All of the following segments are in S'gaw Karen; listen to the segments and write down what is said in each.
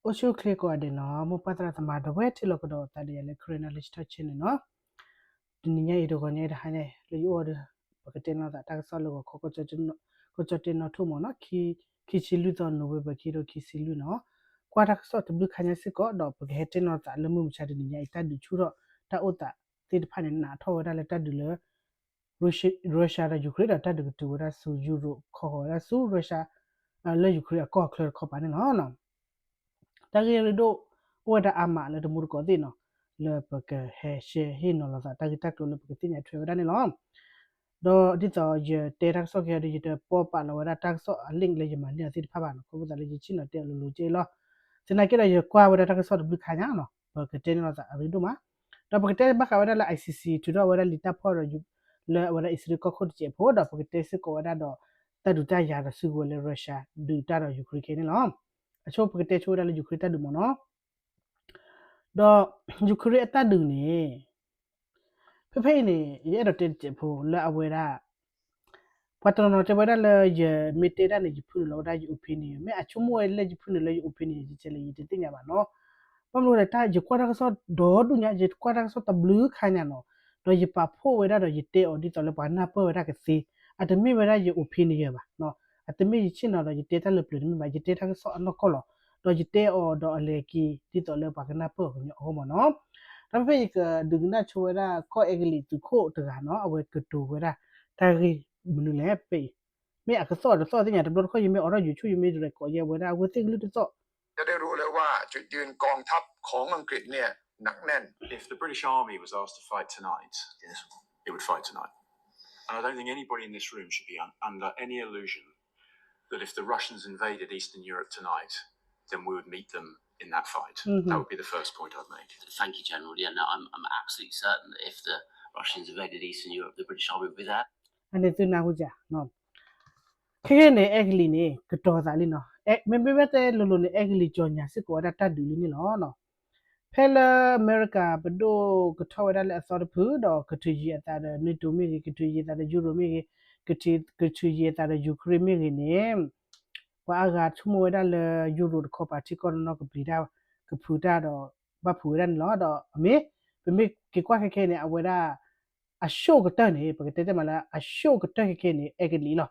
အိၣ်ဆူၣ်အိၣ်ချ့ကိးဂၤဒဲးနီၤ, မိၢ်ပၢ်သရၣ်သမါ ဒီပုၢ်ဝဲၢ်ထံလီၤကဒီးသးဒီးယၤလၢ Karen Knowledge Talk Channel နီၤ. တနံၤညါအံၤတဂီၤညါအံၤတဟါညါ လၢယအိၣ်ဒီး ပကတဲနီၢ်သးတၢ်ကစီၣ်လၢဂီၤခီ ကီၢ်ကၠီၣ်တဲၣ်နီၣ်ထိၣ်မ့ၢ်နီၤ, ခံဆံလွံၢ်သီ November ခံကထိခံဆံလွံၢ်နီၤ. ကွၢ်တၢ်ကစီၣ်တဘျုးခါညါစ့ၢ်ကီး ဒီးပကဟဲတဲနီၢ်သးလၢမုၢ်မဆါတနံၤညါအံၤ တၢ်ဒုးဆူၣ်ထီၣ် တၢ်အိၣ်သးသ့ၣ်တဖၣ်န့ၣ် နးထီၣ်ဝဲဒၣ်လၢတၢ်ဒုးလၢ Russia ဒီး Ukraine ဒီးတၢ်ဒုးကတုၤဝဲဒၣ်ဆူ Europe ခီဃီၤဝဲဒၣ်ဆူ Russia လၢ Ukraine အကီၢ်အချၢတခီပၤန့ၣ်လီၤ. တၢ်ဂ့ၢ်ရ့ဒိၣ်အိၣ်ဝဲဒၣ်အါမးလၢတမူတကိးသ့ၣ်နီၤ, လၢပကဟဲရှဲဟ့ၣ်နီၤလိာ်သးတၢ်ဂ့ၢ်တၢ်ကျိၤလၢပကသ့ၣ်ညါထွဲဝဲဒၣ်န့ၣ်လီၤ. ဒီးဒ်သိးယတဲတၢ်ကစီၣ်က့ၤဒီး ယတပီပာ်လီၤဝဲဒၣ်တၢ်ကစီၣ်အ link လၢယမၤန့ၢ်အီၤသ့ၣ်တဖၣ်ဘၣ်နီၤ, ခီဖျိသးလၢယဆ့ၣ်နီၤတဲအီၤလိၤလိၤက့လီၤ. သနာ်က့ဒီးယကွၢ်ဝဲဒၣ်တၢ်ကစီၣ်တဘျုးခါညါနီၤ, ပကတဲန့ၢ်လိာ်သးအရ့ဒိၣ်မး, ဒီးပကတဲဘၣ်ဃးဝဲဒၣ်လၢ ICC ထုးထီၣ်ဝဲဒၣ်လံာ်တၢ်ဖီၣ်ဒီး လၢအဝဲဒၣ်အံၣ်စရ့လးကီၢ်ခိၣ်တစဲးဖိဒီး ပကတဲစ့ၢ်ကီးဝဲဒၣ်ဒီး တၢ်ဒုးတၢ်ယၤဒီးစုကဝဲၤလၢ Russia ဒုးတၢ်ဒီး Ukraine ခဲအံၤန့ၣ်လီၤ. အဆိပကတဲဆိဝဲဒၣ်လၢ Ukraine တၢ်ဒုးမ့ၢ်နီၤ, ဒီး Ukraine အတၢ်ဒုးန့ၣ် ဖဲဖဲအံၤန့ၣ် ယအဲၣ်ဒိးတဲတစဲးဖိလၢအဝဲဒၣ် ပှၤတနီၤနီၤတဲဝဲဒၣ်လၢယမ့ၢ်တဲဒၣ်န့ၣ် ယဖုနုာ်လီၤဝဲဒၣ်ယ opinion, မ့ၢ်အဆိကမိၣ်ဝဲလၢယဖုနုာ်လၢယ opinion ယကဲလဲၣ် ယတသ့ၣ်ညါဘၣ်နီၤ. ဘၣ်မနုၤလဲၣ် တၢ်ယကွၢ်တၢ်ကစီၣ်ဒီဒူၣ်ညါ ယကွၢ်တၢ်ကစီၣ်တဘျုးခါညါနီၤ, ဒီးယပာ်ဖှိၣ်ဝဲဒၣ်ဒီးယတဲအီၤဒ်သိးလၢပှၤနၢ်ပၢၢ်ဝဲဒၣ်ကသ့, အတမ့ၢ်ဝဲဒၣ်ယ opinion ဘၣ်, အတမ့ၢ်ယဆ့ၣ်နီၤဒီးယတဲတၢ်လၢပျၢၤတမ့ၢ်ဘၣ်, ယတဲတၢ်ကစီၣ်အနီၢ်ကီၢ်လီၤ, ဒီးယတဲအီၤဒီးအလဲၤက့ၤဒ်သိးလၢပှၤကနၢ်ပၢၢ်အီၤကညီအဂီၢ်မ့ၢ်နီၤ. ဒီးဖဲဖဲယကဒုးကနၣ်ဆိဝဲဒၣ်ကီၢ်အဲကလံးသုးခိၣ်တဂၤနီၤ, အဝဲကတိၤဝဲဒၣ်တၢ်ဂ့ၢ်မနုၤလဲၣ်ဖဲအံၤ, မ့ၢ်အကသီၣ်တသီၣ်သ့ၣ်ညါ တဘျီတခီၣ် ယမ့ၢ်အိးထီၣ် YouTube ယမ့ၢ် record ယဲဝဲဒၣ်အဝဲသ့ၣ်ကလုၢ်တသီၣ် จะได้รู้เลยว่าจุดยืนกองทัพของอังกฤษเนี่ยหนักแน่น If the British Army was asked to fight tonight, it would fight tonight. And I don't think anybody in this room should be un- under any illusion that if the Russians invaded Eastern Europe tonight, then we would meet them in that fight. That would be the first point I'd make. Thank you, General. Yeah, no, I'm, I'm absolutely certain that if the Russians invaded Eastern Europe, the British Army would be there. အန့ၣ်သုနၢ်ဟူယၤ, ခဲခဲန့ၣ် အဲကလံးန့ၣ် ကတီၤသးလံနီၤ, မ့မ့ၢ်ဘၣ်တဲလိၤလိၤန့ၣ် အဲကလံး ကြေညာ စ့ၢ်ကီးဝဲဒၣ်တၢ်ဒုးလံန့ၣ်လီၤ. ဖဲလၢအမဲရကၤ ပဒိၣ်ကထီၣ်ဝဲဒၣ်လၢအသီတဖု ဒီးကထုးယံၤအသးဒီး NATO မ့ၢ်ဂ့ၤ, ကထုးယံၤအသးဒီး Euro မ့ၢ်ဂ့ၤ, ကထုးယံၤအသးဒီး Ukraine မ့ၢ်ဂ့ၤန့ၣ်, ပှၤအါဂၤဆိကမိၣ်ဝဲဒၣ်လၢ Euro တခီပၤထံကီၢ်နီၢ်နီၢ်ကပျံၤတၢ်, ကဖုးတၢ်ဒီး ဘၣ်ဖုးဝဲဒၣ်န့ၣ်လီၤ. ဒီးအမ့ၢ် ပမ့ၢ်က့ၤကွၢ်ခဲခဲန့ၣ် အဝဲဒၣ် အရှုံးကတၢၢ်န့ၣ် ပကတဲတဲမးလၢ အရှုံးကတၢၢ်ခဲခဲန့ၣ် အဲကလံးလီၤ.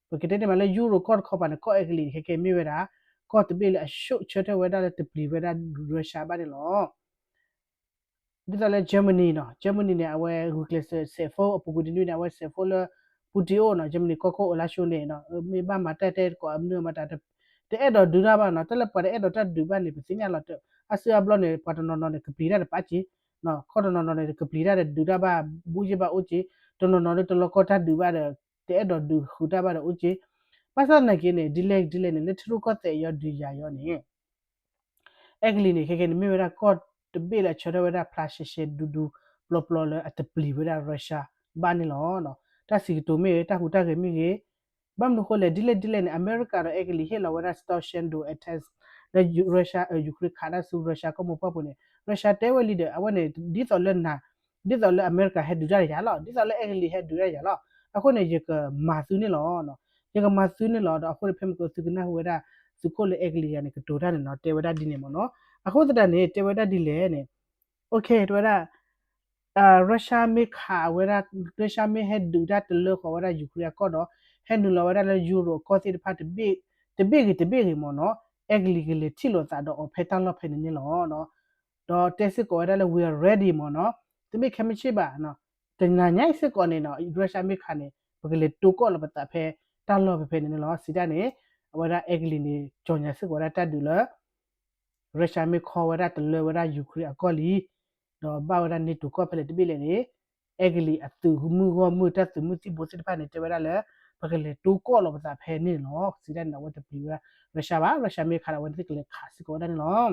ပကတဲတဲမးလၢ Euro ကီၢ်တခီပၤန့ၣ် ကီၢ်အဲကလံးန့ၣ် ခဲခဲမ့ၢ်ဝဲဒၣ် ကီၢ်တဘ့ၣ်လၢအရှုံးဆၢထၢၣ်ဝဲဒၣ်လၢတပျံၤဝဲဒၣ် Russia ဘၣ်န့ၣ်လီၤ. ဒ်သိးလၢ Germany နီၤ, Germany န့ၣ် အဝဲဂုာ်ကျဲးစၢးစဲးဖိ အပူၤကွံာ်တနွံန့ၣ် အဝဲစဲးဖိလၢ Putin အိၣ်နီၤ, Germany ကီၢ်ခိၣ်အလါၡိန့ၣ် မ့ၢ်ဘၣ်မၤတၢ်တဲတကိးအမနုၤမၤတၢ် တအဲၣ်ဒိးဒုးတၢ်ဘၣ်နီၤ, တၢ်လၢပှၤတအဲၣ်ဒိးတၢ်ဒုးဘၣ်န့ၣ် ပသ့ၣ်ညါလီၤ. အါစုအါဘျီန့ၣ် ပှၤတနီၤနီၤန့ၣ် ကပျံၤတၢ်တပာ်က့ၤ, ခီၣ်တနီၤနီၤန့ၣ် ကပျံၤတၢ်ဒီးဒုးတၢ်ဘၣ် ဘူးယ့ၢ်ဘၣ်အိၣ်က့ၤ, တနီၤနီၤလၢတလီၤကီတၢ်ဒုးဘၣ်ဒီး တအဲၣ်ဒိးဒုးဃုာ်တၢ်ဘၣ်ဒီးအိၣ်က့ၤ, ဘၣ်ဆၣ်သနာ်က့န့ၣ် ဒ်လဲၣ်ဒ်လဲၣ်န့ၣ် လၢထံရူၢ်ကီၢ်သဲးအံၤဒုးယၤအံၤန့ၣ် အဲကလံးန့ၣ် ခဲခဲန့ၣ် မ့ၢ်ဝဲဒၣ်ကီၢ်တဘ့ၣ်လၢအဆၢထၢၣ်ဝဲဒၣ်ဖျါရှဲရှဲဒူဒူ ပျီပျီလၢအတပျံၤဝဲဒၣ် Russia ဘၣ်န့ၣ်လီၤ. တၢ်စံးကတိၤမ့ၢ်ဂ့ၤ တၢ်ဟူးတၢ်ဂဲၤမ့ၢ်ဂ့ၤ, ဘၣ်မနုၤဃိလဲၣ် ဒ်လဲၣ်ဒ်လဲၣ်န့ၣ် အမဲရကၤဒီးအဲကလံးဟ့ၣ်လီၤဝဲဒၣ် Storm Shadow attack လၢ Russia Ukraine ခးတၢ်ဆူ Russia ကီၢ်မိၢ်ပှၢ်ပူၤန့ၣ် Russia တဲဝဲလံဒီး အဝဲန့ၣ် ဒ်သိးလၢနၤ ဒ်သိးလၢအမဲရကၤဟဲဒုးတၢ်ဒီးယၤလီၤ, ဒ်သိးလၢအဲကလံးဟဲဒုးတၢ်ဒီးယၤလီၤ, အဃိန့ၣ် ယကမၤသုန့ၣ်လီၤ. ယကမၤသုန့ၣ်လီၤ. ဒီးအဃိန့ၣ် ဖဲမ့ၢ်ကသုကနၢ်ဟူဝဲဒၣ် သုးခိၣ်လၢအဲကလံးတဂၤန့ၣ် ကတိၤတၢ်န့ၣ်နီၤ တဲဝဲဒၣ်ဒ်န့ၣ်မ့ၢ်နီၤ. အဃိသတးန့ၣ် တဲဝဲဒၣ်ဒ်လဲၣ်န့ၣ် OK တဲဝဲဒၣ် Russia မ့ၢ်ခးဝဲဒၣ် Russia မ့ၢ်ဟဲဒုးတၢ်တလၢဃီၤဝဲဒၣ် Ukraine အကီၢ်ဒီး ဟဲနုာ်လီၤဝဲဒၣ်လၢ Euro အကီၢ်သ့ၣ်တဖၣ် တဘ့ၣ်ဂ့ၤတဘ့ၣ်ဂ့ၤမ့ၢ်နီၤ အဲကလံးကလဲၤထံၣ်လိာ်သးဒီးအီၤဖဲတၢ်လီၢ်ဖဲန့ၣ်န့ၣ်လီၤ. ဒီးတဲစ့ၢ်ကီးဝဲဒၣ်လၢ we are ready မ့ၢ်နီၤ, တမ့ၢ်ခဲမုၢ်ဆ့ၣ်ဘၣ်, တနၤညါအံၤစ့ၢ်ကီးန့ၣ်နီၤ Russia မ့ၢ်ခးန့ၣ် ပကလဲၤတိကီၢ်လီၤပသးဖဲတၢ်လီၢ်ဖဲဖဲန့ၣ်န့ၣ်လီၤ. စံးတၢ်န့ၣ် အဝဲဒၣ်အဲကလံးန့ၣ် ကြေညာ စ့ၢ်ကီးဝဲဒၣ်တၢ်ဒုးလၢ Russia မ့ၢ်ခီဝဲဒၣ်တလၢဝဲဒၣ် Ukraine အကီၢ်လံ ဒီးဘၣ်ဝဲဒၣ် NATO ကီၢ်ဖဲလဲၣ်တဘ့ၣ်လဲၣ်န့ၣ် အဲကလံးအသုးမုၢ်ဂီၢ်မုၢ် တၢ်သုးမုၢ်သံၣ်ဘိသ့ၣ်တဖၣ်န့ၣ် တဲဝဲဒၣ်လၢ ပကလဲၤတိကီၢ်လီၤပသးဖဲန့ၣ်လီၤ. စံးတၢ်န့ၣ် အဝဲတပျံၤဝဲဒၣ် Russia ဘၣ်, Russia မ့ၢ်ခးဒီး အဝဲသ့ၣ်ကလဲၤခးစ့ၢ်ကီးဝဲဒၣ်န့ၣ်လီၤ.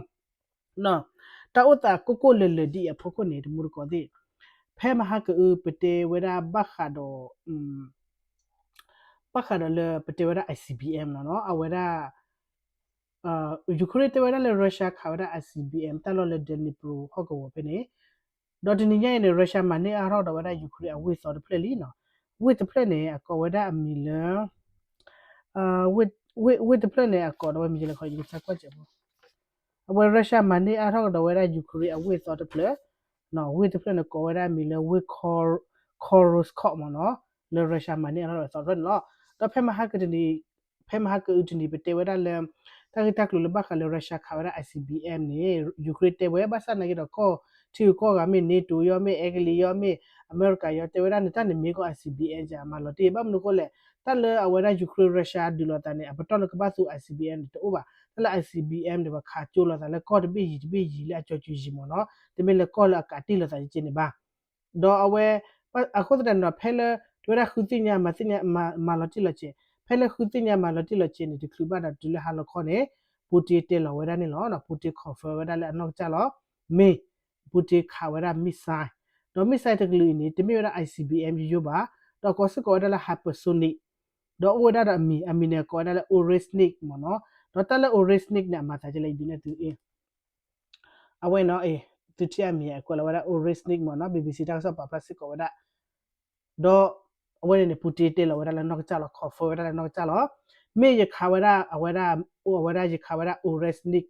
တၢ်အိၣ်သးကိၢ်ကိၢ်လၢၤလၢၤဒ်အံၤအဖီခိၣ်န့ၣ် တမူတကိးသ့ၣ် ဖဲမဟါကအု ပတဲဝဲဒၣ်ဘၣ်ဃးဒီး ဘၣ်ဃးဒီးလၢပတဲဝဲဒၣ် ICBM လီၤနီၤ, အဝဲဒၣ် Ukraine တဲဝဲဒၣ်လၢ Russia ခးဝဲဒၣ် ICBM တၢ်လီၢ်လၢ Dnipro ဟီၣ်ကဝီၤဖဲန့ၣ်, ဒီးတနံၤညါအံၤန့ၣ် Russia မၤန့ၢ်အါထီၣ်ဒီးဝဲဒၣ် Ukraine အဝ့ၢ်သီတဖျၢၣ်လံနီၤ, ဝ့ၢ်တဖျၢၣ်န့ၣ် အကိးဝဲဒၣ်အမံၤလၢ ဝ့ၢ်တဖျၢၣ်န့ၣ် အကိးဒီးဝဲမံၤလၢခီ ယကစၢ်ကွၢ်စဲးဖိ အဝဲ Russia မၤန့ၢ်အါထီၣ်ကဒီးဝဲဒၣ် Ukraine အဝ့ၢ်အသီတဖျၢၣ်, ဝ့ၢ်တဖျၢၣ်န့ၣ် ကိးဝဲဒၣ်မံၤလၢဝ့ၢ် Kursk မ့ၢ်နီၤ, လၢ Russia မၤန့ၢ်အါထီၣ်ဒီးအသီတဖျၢၣ်န့ၣ်လီၤ. ဒီးဖဲမဟါကတနံၤ ဖဲမဟါကအုတနံၤ ပတဲဝဲဒၣ်လၢ တၢ်ဂ့ၢ်တၢ်ကျိၤလၢဘၣ်ဃးလၢ Russia ခးဝဲဒၣ် I C B M န့ၣ် Ukraine တဲဝဲ ဘၣ်ဆၣ်နာ်က့ဒီး ကီၢ်ထံဂုၤကီၢ်ဂၤမ့ၢ် NATO ယီၤ မ့ၢ် အဲကလံးယီၤ မ့ၢ် အမဲရကၤယီၤ တဲဝဲဒၣ်န့ၣ် တၢ်န့ၣ်မ့ၢ်ကီၢ် I C B M ယမၤလီၤတံၢ် ဘၣ်မနုၤအဃိလဲၣ်, တၢ်လၢအဝဲဒၣ် Ukraine Russia ဒုးလိာ်သးန့ၣ် အပတီၢ်လၢကဘၣ်သူ I C B M န့ၣ်တအိၣ်ဘၣ်. တၢ်လၢ I C B M န့ၣ် ပခးကၠိလိာ်သးလၢကီၢ်တဘ့ၣ်ယံၤတဘ့ၣ်ယံၤလၢအကၠီၤကူၤယံၤမ့ၢ်နီၤ, တမ့ၢ်လၢကီၢ်လၢအကးတံၢ်လိာ်သးကက့န့ၣ်ဘၣ်. ဒီးအဝဲ အဃိသတးန့ၣ်ဒီး ဖဲလၢ တဝဲဒၣ်ဃုသ့ၣ်ညါ မၤသ့ၣ်ညါ မၤလီၤတံၢ်လီၤဆဲး, ဖဲလၢဃုသ့ၣ်ညါမၤလီၤတံၢ်လီၤဆဲးန့ၣ် တချုးဘၣ်ဒီးတုၤလၢဟါလီၤခီန့ၣ် Putin တဲလီၤဝဲဒၣ်န့ၣ်လီၤ. Putin confirm ဝဲဒၣ်လၢအနီၢ်ကစၢ်လီၤ. မ့ၢ် Putin ခးဝဲဒၣ် missile, ဒီး missile တကလုာ်အံၤန့ၣ် တမ့ၢ်ဝဲဒၣ် I C B M ယိယိဘၣ်, ဒီးကိးစ့ၢ်ကီးဝဲဒၣ်လၢ hypersonic, ဒီးအိၣ်ဝဲဒၣ်ဒီးအမံၤ, အမံၤန့ၣ်ကိးဝဲဒၣ်လၢ Oreshnik မ့ၢ်နီၤ. ဒီးတၢ်လၢ Oreshnik န့ၣ် အမၤသးဒ်လဲၣ် ယဒုးနဲၣ်သု အဝဲနီၤ အ့ သုထံၣ်အမံၤ အကွဲးလီၤဝဲဒၣ် Oreshnik မ့ၢ်နီၤ, B B C တၢ်ကစီၣ်ပာ်ဖျါစ့ၢ်ကီးဝဲဒၣ်. ဒီးအဝဲန့ၣ်န့ၣ် Putin တဲလီၤဝဲဒၣ်လၢနီၢ်ကစၢ်လီၤ, confirm ဝဲဒၣ်လၢနီၢ်ကစၢ်လီၤ. မ့ၢ်ယခးဝဲဒၣ် အဝဲဒၣ် အဝဲဒၣ်ယခးဝဲဒၣ် Oreshnik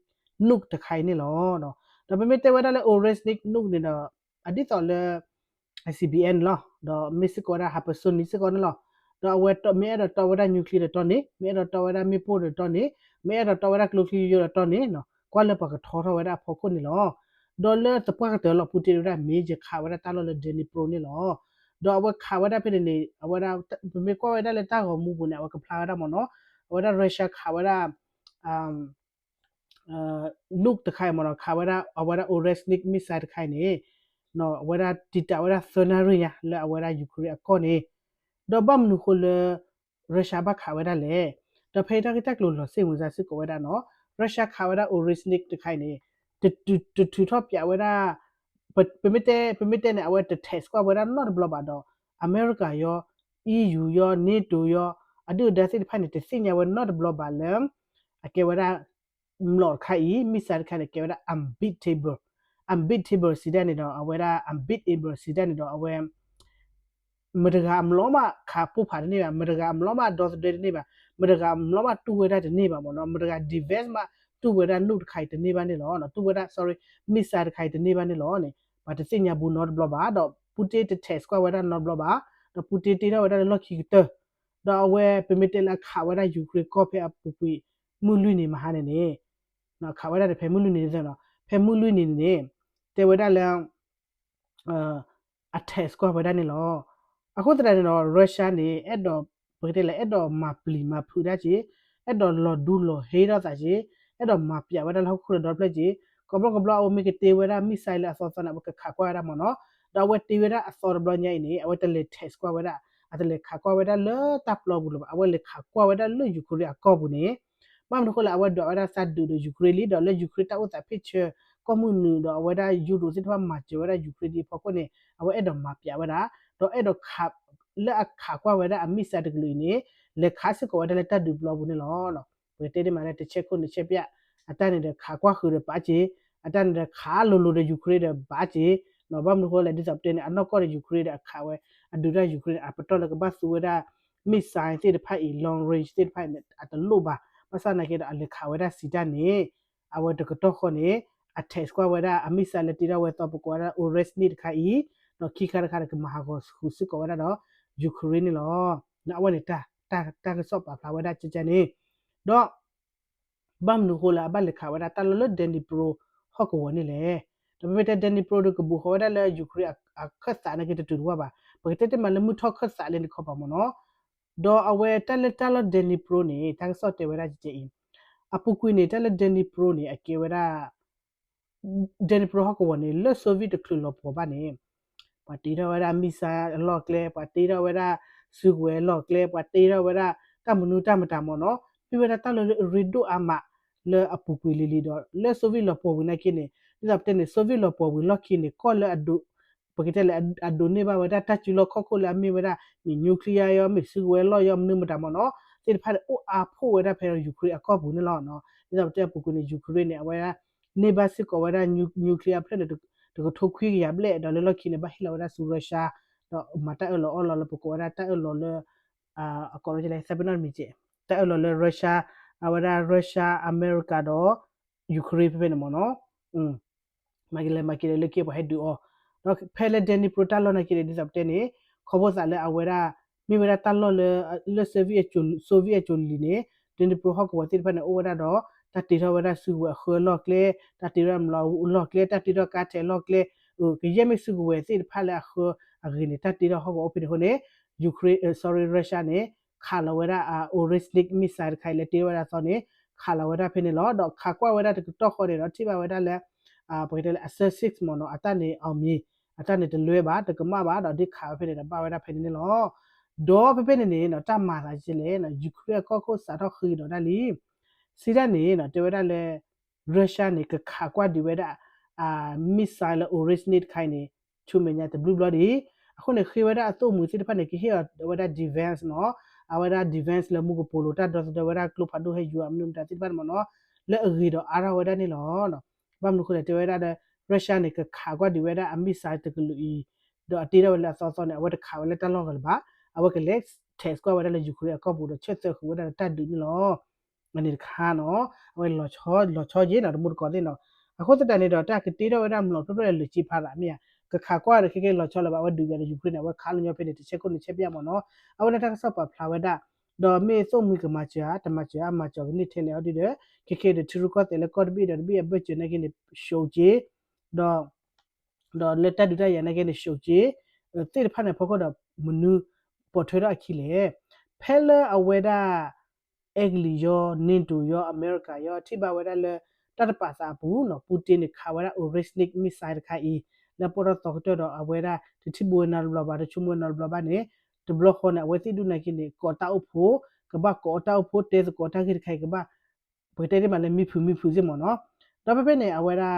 nuke တခါအံၤန့ၣ်လီၤ. ဒီးပမ့ၢ်တဲဝဲဒၣ်လၢ Oreshnik nuke န့ၣ်ဒီး အဒ်သိးလၢ I C B M န့ၣ်လီၤ. ဒီးမ့ၢ်စ့ၢ်ကီးဝဲဒၣ် hypersonic စ့ၢ်ကီးန့ၣ်လီၤ. ဒီးအဝဲမ့ၢ်အဲၣ်ဒိးတီဝဲဒၣ် nuclear ဒီးတီန့ၣ်, မ့ၢ်အဲၣ်ဒိးတီဝဲဒၣ်မ့ၣ်ပိၢ်ဒီးတီန့ၣ်, မ့ၢ်အဲၣ်ဒိးတီဝဲဒၣ်ကျိချံယိယိဒီးတီန့ၣ်, ကွၢ်လၢပှၤကထီထီၣ်ဝဲဒၣ်အဖီခိၣ်န့ၣ်လီၤ. ဒီးလၢသပှၢ်ကတၢၢ်လီၤ Putin တဲဝဲဒၣ် မ့ၢ်ယခးဝဲဒၣ်တၢ်လီၢ်လၢ Dnipro န့ၣ်လီၤ. ဒီးအဝဲခးဝဲဒၣ်ဖဲန့ၣ်န့ၣ် အဝဲဒၣ် ပမ့ၢ်ကွၢ်ဝဲဒၣ်လၢတၢ်ဂီၤမူပူၤန့ၣ် အဝဲကဖျါဝဲဒၣ်မ့ၢ်နီၤ, အဝဲဒၣ် Russia ခးဝဲဒၣ် nuke တခါအံၤမ့ၢ်နီၤ, ခးဝဲဒၣ် အဝဲဒၣ် Oreshnik missile တခါအံၤန့ၣ် အဝဲဒၣ်တံာ်တာ်ဝဲဒၣ်သၢနၣ်ရံၣ်ညါ လၢအဝဲဒၣ် Ukraine အကီၢ်န့ၣ်, ဒီးဘၣ်မနုၤဃိလၢ Russia ဘၣ်ခးဝဲဒၣ်လဲၣ်. ဒီးဖဲအံၤတၢ်ဂ့ၢ်တၢ်ကျိၤလီၤစ့ၢ်မုာ်စၢ်စ့ၢ်ကီးဝဲဒၣ်နီၤ, Russia ခးဝဲဒၣ် Oreshnik တခါအံၤန့ၣ် တထုးထီၣ်ပၠးဝဲဒၣ် ပမ့ၢ်တဲ ပမ့ၢ်တဲန့ၣ် အဝဲတ test ကွၢ်ဝဲဒၣ်နီတဘျီဘၣ်ဒီး အမဲရကၤယီၤ EU ယီၤ NATO ယီၤ အဒုၣ်အဒါသ့ၣ်တဖၣ်န့ၣ် တသ့ၣ်ညါဝဲနီတဘျီဘၣ်လၢ အကဲဝဲဒၣ် မျိာ်တခါအံၤ missile တခါန့ၣ် ကဲဝဲဒၣ် unbeatable, unbeatable စံးတၢ်န့ၣ်ဒီး အဝဲဒၣ် unbeatable စံးတၢ်န့ၣ်ဒီး အဝဲ မတဂၤအမျိာ်မးခးပိၢ်ဖးတန့ၢ်ဘၣ်, မတဂၤအမျိာ်မးဒီသဒၢတန့ၢ်ဘၣ်, မတဂၤအမျိာ်မးတူၢ်ဝဲဒၣ်တန့ၢ်ဘၣ်မ့ၢ်နီၤ, မတဂၤ defense မးတူၢ်ဝဲဒၣ် nuke တခါအံၤတန့ၢ်ဘၣ်န့ၣ်လီၤ, တူၢ်ဝဲဒၣ် sorry, missile တခါအံၤတန့ၢ်ဘၣ်န့ၣ်လီၤန့ၣ် ပှၤတသ့ၣ်ညါဘူးနီတဘျီဘၣ်, ဒီး Putin တ test ကွၢ်ဝဲဒၣ်နီတဘျီဘၣ်, ဒီး Putin တ့ထီၣ်ဝဲဒၣ်လၢလီၢ်ခံကတၢၢ်, ဒီးအဝဲပမ့ၢ်တဲလၢအခးဝဲဒၣ် Ukraine ကီၢ်ဖဲအပူၤကွံာ် မုၢ်လွံၢ်နံၤမဟါန့ၣ်န့ၣ်, အခးဝဲဒၣ်တဖဲမုၢ်လွံၢ်နံၤန့ၣ်, ဖဲမုၢ်လွံၢ်နံၤန့ၣ်န့ၣ် တဲဝဲဒၣ်လၢ အ test ကွၢ်ဝဲဒၣ်န့ၣ်လီၤ. အဃိသတးန့ၣ်ဒီး Russia န့ၣ် အဲၣ်ဒိး ပကတဲလၢ အဲၣ်ဒိးမၤပျံၤမၤဖုးဒၣ်က့ၤ, အဲၣ်ဒိးလီၤဒူလီၤဟ့ထီၣ်သးက့ၤ, အဲၣ်ဒိးမၤပျးဝဲဒၣ်လၢဟီၣ်ခိၣ်ဒီဖျၢၣ်က့ၤ, ခီဖျိခီဖျိအဝဲမ့ၢ်ကတ့ဝဲဒၣ် missile လၢအသီသီန့ၣ် အဝဲကခးကွၢ်ဝဲဒၣ်မ့ၢ်နီၤ, ဒီးအဝဲတ့ဝဲဒၣ်အသီတဘျီညါအံၤန့ၣ် အဝဲတလဲၤ test ကွၢ်ဝဲဒၣ်, အတလဲၤခးကွၢ်ဝဲဒၣ်လၢတၢ်ပျီပူၤလၢၤဘၣ်, အဝဲလဲၤခးကွၢ်ဝဲဒၣ်လၢ Ukraine အကီၢ်ပူၤန့ၣ် ဘၣ်မနုၤအဃိလဲၣ် အဝဲဒွးဝဲဒၣ်သးဒုးဒီး Ukraine လံ, ဒီးလၢ Ukraine တၢ်အိၣ်သးဖ့ၣ်ဆၢ ကီၢ်မုၢ်နုာ်ဒီးအဝဲဒၣ် Europe သ့ၣ်တဖၣ်မၤစၢၤဝဲဒၣ် Ukraine ဒ်အဖီခိၣ်န့ၣ် အဝဲအဲၣ်ဒိးမၤပျးဝဲဒၣ်, ဒီးအဲၣ်ဒိးခး လၢအခးကွၢ်ဝဲဒၣ်အ missile တကလုာ်အံၤန့ၣ် လဲၤခးစ့ၢ်ကီးဝဲဒၣ်လၢတၢ်ဒုးပျီပူၤန့ၣ်လီၤ. ပကတဲဒ်မးလၢတဆဲခိၣ်န့ၣ်ဆဲပျး အတၢ်န့ၣ်ဒီး ခးကွၢ်ဃုာ်ဒီးပာ်စ့ၢ်, အတၢ်န့ၣ်ဒီးခးလိၤလိၤဒီး Ukraine ဒီးဘၣ်စ့ၢ်, ဘၣ်မနုၤအဃိလဲၣ် ဒ်သိးပတဲန့ၣ် အနီၢ်ကီၢ်ဒီး Ukraine ဒီးအခးဝဲ အဒုးတၢ် Ukraine န့ၣ် အပတီၢ်လၢကဘၣ်သူဝဲဒၣ် missile သ့ၣ်တဖၣ်အံၤ long range သ့ၣ်တဖၣ်အံၤန့ၣ် အတလိၣ်ဘၣ်, ဘၣ်ဆၣ်နာ်က့ဒီးအလဲၤခးဝဲဒၣ်စံးတၢ်န့ၣ် အဝဲတကတီၢ်ဃီန့ၣ် အ test ကွၢ်ဝဲဒၣ်အ missile လၢတ့ထီၣ်ဝဲသီပကိးဝဲဒၣ် Oreshnik တခါအံၤ, ဒီးခံခါတခါဒီးကမၤဟးဂီၤဃုာ်စ့ၢ်ကီးဝဲဒၣ်ဒီး Ukraine န့ၣ်လီၤ. အဝဲန့ၣ် တၢ်ကစီၣ်ပာ်ဖျါဝဲဒၣ်ကကန့ၣ်, ဒီး ဘၣ်မနုၤအဃိလၢအဘၣ်လဲၤခးဝဲဒၣ်တၢ်လီၢ်လၢ Dnipro ဟီၣ်ကဝီၤန့ၣ်လဲၣ်. ဒီးပမ့ၢ်တဲ Dnipro ဒီးကဘူးဃီၤဝဲဒၣ်လၢ Ukraine အခၢၣ်သးနာ်က့တတုၤတဝၢ်ဘၣ်, ပကတဲတ့ၢ်မးလၢမုၢ်ထီၣ်ခၢၣ်သးလၢန့ၣ်ခီပၤမ့ၢ်နီၤ, ဒီးအဝဲတၢ်လၢတၢ်လီၢ် Dnipro န့ၣ် တၢ်ကစီၣ်တဲဝဲဒၣ်ကကဲအံၤ, အပူၤကွံာ်န့ၣ် တၢ်လၢ Dnipro န့ၣ် အကဲဝဲဒၣ် Dnipro ဟီၣ်ကဝီၤန့ၣ် လၢ Soviet တချုးလီၤပှီၢ်ဘၣ်န့ၣ် ပှၤတ့ထီၣ်ဝဲဒၣ် missile အလီၢ်ကျဲ, ပှၤတ့ထီၣ်ဝဲဒၣ် စုကဝဲၤအလီၢ်ကျဲ, ပှၤတ့ထီၣ်ဝဲဒၣ် တၢ်မနုၤတၢ်မတၤမ့ၢ်နီၤ, မ့ၢ်ဝဲဒၣ်တၢ်လီၢ်လၢအရ့ဒိၣ်အါမး လၢအပူၤကွံာ်လံၤလံၤဒီး လၢ Soviet လီၤပှီၢ်ဝံၤနာ်က့န့ၣ် ဒ်သိးပတဲန့ၣ် Soviet လီၤပှီၢ်ဝံၤလီၢ်ခံန့ၣ် ကီၢ်လၢအဒိး ပကတဲလၢအဒိးန့ၢ်ဘၣ်ဝဲဒၣ်တၢ်စုလီၢ်ခီၣ်ခိၣ်လၢအမ့ၢ်ဝဲဒၣ် မ့ၢ် nuclear ယီၤ မ့ၢ်စုကဝဲၤအလီၢ်ယီၤ မနုၤမတၤမ့ၢ်နီၤ သ့ၣ်တဖၣ်န့ၣ် အိၣ်အါဖှိၣ်ဝဲဒၣ်ဖဲ Ukraine အကီၢ်ပူၤန့ၣ်လီၤ. ဒ်သိးပတဲအပူၤကွံာ်န့ၣ် Ukraine န့ၣ် အဝဲဒၣ် န့ၢ်ဘၣ်စ့ၢ်ကီးဝဲဒၣ် nuclear ဖျၢၣ်န့ၣ် တကထိခွံကယၤဘျဲၣ် ဒီးလၢလီၢ်ခံန့ၣ် ဘၣ်ဟ့ၣ်လီၤဝဲဒၣ်ဆူ Russia ဒီးမၤတၢ်အၢၣ်လီၤအီလီၤလၢပကိးဝဲဒၣ်တၢ်အၢၣ်လီၤလၢ အကိးလီၤကလဲ သးပ့ၤနီၣ်တမံၤကဲး တၢ်အၢၣ်လီၤလၢ Russia အဝဲဒၣ် Russia အမဲရကၤဒီး Ukraine ဖဲဖဲန့ၣ်မ့ၢ်နီၤ, မၤကလဲၤမၤက့ၤဒီးလၢခံပှၤဟဲဒုးအီၤ, ဒီးဖဲလၢ Dnipro တၢ်လီၢ်နာ်က့န့ၣ် ဒ်သိးပတဲန့ၣ် ခီဖျိသးလၢအဝဲဒၣ် မ့ၢ်ဝဲဒၣ်တၢ်လီၢ်လၢ လၢ Soviet အစိၤလံၤန့ၣ် Dnipro ဟီၣ်ကဝီၤသ့ၣ်တဖၣ်န့ၣ် အိၣ်ဝဲဒၣ်ဒီး တၢ်တ့ထီၣ်ဝဲဒၣ်စုကဝဲၤအဃၢအလီၢ်ကျဲ, တၢ်တ့ထီၣ်မလီၤအလီၢ်ကျဲ, တၢ်တ့ထီၣ်ကါထဲးအလီၢ်ကျဲ, ကယဲၢ်မ့ၢ်စုကဝဲၤသ့ၣ်တဖၣ်လၢအဃၢအဂ့ၤန့ၣ် တၢ်တ့ထီၣ်ဟီၣ်ကဝီၤအိၣ်ဖဲန့ၣ်အဃိန့ၣ် Ukraine, sorry, Russia န့ၣ် ခးလီၤဝဲဒၣ် Oreshnik missile တခါအံၤလၢတ့ထီၣ်ဝဲဒၣ်အသီန့ၣ် ခးလီၤဝဲဒၣ်ဖဲန့ၣ်လီၤ. ဒီးခးကွၢ်ဝဲဒၣ်တကတီၢ်ဃီန့ၣ်ဒီး ထံၣ်ဘၣ်ဝဲဒၣ်လၢ ပကတဲလၢ Aster six မ့ၢ်နီၤ အတၢ်န့ၣ် အောင်မြင်, အတၢ်န့ၣ်တလွဲဘၣ် တကမၣ်ဘၣ် ဒီးဒ်ခးဝဲဖဲန့ၣ်ဒီးဘၣ်ဝဲဒၣ်ဖဲန့ၣ်န့ၣ်လီၤ. ဒီးဖဲဖဲန့ၣ်န့ၣ်နီၤ တၢ်မၤသးကလဲၣ်နီၤ Ukraine အကီၢ်ခိၣ်စးထီၣ်ဃံဒီးဒၣ်လံ စံးဒၣ်န့ၣ်နီၤ တဲဝဲဒၣ်လၢ Russia န့ၣ် ကခးကွၢ်ဒံးဝဲဒၣ် missile လၢ Oreshnik တခါအံၤန့ၣ် ဆူမဲာ်ညါတဘျုးဘျီဒံး, အဃိန့ၣ် ဃ့ဝဲဒၣ်အသိၣ်မှံၤသ့ၣ်တဖၣ်န့ၣ် ကဟ့ၣ်အီၤဝဲဒၣ် defense နီၤ, အဝဲဒၣ် defense လၢမူကပိာ်လိၤ တၢ်ဒီသဒၢဝဲဒၣ်ကျိဖးဒိၣ်ဟဲယူၤအမနုၤမတၤသ့ၣ်တဖၣ်န့ၣ်မ့ၢ်နီၤ, လၢအဂ့ၤဒီးအါထီၣ်ဝဲဒၣ်န့ၣ်လီၤ. ဘၣ်မနုၤအဃိလဲၣ် တဲဝဲဒၣ်ဒီး Russia န့ၣ် ကခးကွၢ်ဒံးဝဲဒၣ်အ missile တကလုာ်အံၤ ဒီးအတ့ထီၣ်ဝဲလၢအသီသီန့ၣ် အဝဲတခးဝဲလၢတၢ်လီၢ်ဂၤလၢၤဘၣ်, အဝဲကလဲၤ test ကွၢ်ဝဲဒၣ်လၢ Ukraine အကီၢ်ပူၤဒီး ဆၢသၢဃုာ်ဝဲဒၣ်လၢတၢ်ဒုးန့ၣ်လီၤ. အန့ၣ်တခါနီၤ, အဝဲလီၤဆီက့ၤနီၤ တမူတကိးသ့ၣ်နီၤ, အဃိသတးန့ၣ်ဒီး တၢ်ကတ့ထီၣ်ဝဲဒၣ်မျိာ်ဖျၢၣ်ဖျၢၣ်လၢလၢာ်က့ဖးသးမ့ၢ်ဧါ, ကခးကွၢ်ဒီး ခဲကဲလီၤဆီလၢၤဘၣ် အဝဲဒုးယၤဒီး Ukraine န့ၣ် အဝဲခးလၢညီဖဲန့ၣ် တဆဲခိၣ်န့ၣ်ဆဲပျၢ်မ့ၢ်နီၤ, အဝဲန့ၣ်တၢ်ကစီၣ်ပာ်ဖျါဝဲဒၣ်, ဒီးမ့ၢ်သိၣ်မှံၤကမၤစၢၤဧါ တမၤစၢၤဧါ မၤစၢၤကန့ၢ်ထဲလဲၣ်အီၤဒ်ဒီး ခဲကဲဒီး ထံရူၢ်ကီၢ်သဲးလၢကီၢ်တဘ့ၣ်ဒီးတဘ့ၣ်အဘၢၣ်စၢၤနာ်က့န့ၣ် ရှုံးက့ၤ, ဒီး ဒီးလၢတၢ်ဒုးတၢ်ယၤနာ်က့န့ၣ် ရှုံးက့ၤ သ့ၣ်တဖၣ်န့ၣ် ဖီခိၣ်ဒီး မနုၤပိာ်ထွဲထီၣ်အခံလဲၣ်. ဖဲလၢအဝဲဒၣ် အဲကလံးယီၤ NATO ယီၤ အမဲရကၤယီၤ ထံၣ်ဘၣ်ဝဲဒၣ်လၢ တၢ်တပာ်သးအပူၤနီၤ Putin န့ၣ် ခးဝဲဒၣ် Oreshnik missile တခါအံၤ လၢပီၣ်ထီၣ်သီကတၢၢ်ဒီး အဝဲဒၣ်တထံၣ်ဘိဝဲနီတဘျီဘၣ် တဆိကမိၣ်ဝဲနီတဘျီဘၣ်န့ၣ် တဘျီဃီန့ၣ် အဝဲသ့ၣ်ဒူၣ်နာ်က့န့ၣ် ကိးတၢ်အိၣ်ဖှိၣ် ကဘၣ်ကိးတၢ်အိၣ်ဖှိၣ် တဲသကိးတၢ်ဂ့ၢ်တခါအံၤ ကဘၣ် ပကတဲဒ်မးလၢမံဖုးမံဖုးစ့ၢ်မ့ၢ်နီၤ, ဒီးဖဲဖဲန့ၣ် အဝဲဒၣ်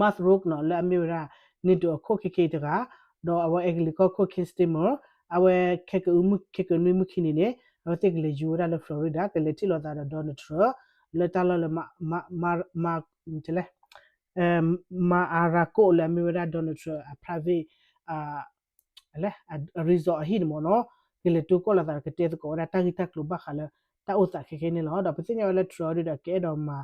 Mark Rutte နီၤ လၢအမ့ၢ်ဝဲဒၣ် NATO အခိၣ်ခဲကဲတဂၤ, ဒီးအဝဲအဲကလံးကီၢ်ခိၣ် Keir Starmer, အဝဲခဲကအု ခဲကအုနွံမုၢ်ခံနံၤန့ၣ် အဝဲသ့ၣ်ကလဲၤယူၤဝဲဒၣ်လၢ Florida ကလဲၤထံၣ်လိာ်သးဒီး Donald Trump လၢတၢ်လီၢ်လၢ မ မ မ မ တဲလဲၣ် Mar-a-Lago လၢအမ့ၢ်ဝဲဒၣ် Donald Trump အ private လၢ resort အဟံၣ်န့ၣ်မ့ၢ်နီၤ, ကလဲၤတိၢ်ကီၢ်လိာ်သးဒီး ကတဲသကိးဝဲဒၣ်တၢ်ဂ့ၢ်တၢ်ကျိၤဘၣ်ဃးလၢ တၢ်အိၣ်သးခဲခဲန့ၣ်လီၤ. ဒီးပသ့ၣ်ညါဝဲလၢ Trump ဒ်ဒီး ကအဲၣ်ဒိးမၤ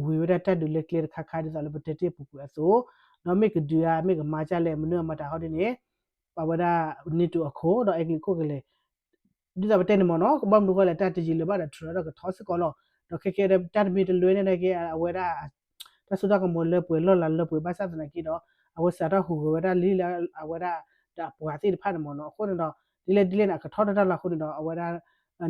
ဝံၤဝဲဒၣ်တၢ်ဒုးလၢကျဲတခါခါ ဒ်သိးလၢပတဲတ့ၢ်အပူၤကွံာ်အသိး, ဒီးမ့ၢ်ကဒုးဧါ မ့ၢ်ကမၤဒ်လဲၣ် မနုၤအမၤတၢ်ဟီဒ်န့ၣ် ပဝဲဒၣ် NATO အခိၣ် ဒီးအဲကလံးခိၣ်ကလဲၤ ဒ်သိးပတဲန့ၣ်မ့ၢ်နီၤ ကဘၣ်မနုၤဃိလဲၣ် တၢ်တယံာ်လၢၤဘၣ်ဒီး Trump ဒီးကထီစ့ၢ်ကီးလီၤ. ဒီးခဲကဲဒီး တၢ်တမ့ၢ်တလၢန့ၣ်က့ အဝဲဒၣ် တၢ်စိတၢ်ကမီၤလၢပှဲၤလီၢ်လၤလၢပှဲၤဘၣ်ဆၣ်သနာ်က့ဒီး အဝဲစးထီၣ်ဟူးဂဲၤဝဲဒၣ်လံလၢအဝဲဒၣ် ဒီးအပှၤသ့ၣ်တဖၣ်န့ၣ်မ့ၢ်နီၤ အဃိန့ၣ်ဒီး ဒ်လဲၣ်ဒ်လဲၣ်န့ၣ် အကထီၣ်တၢ်လီၢ်အဃိန့ၣ်ဒီး အဝဲဒၣ်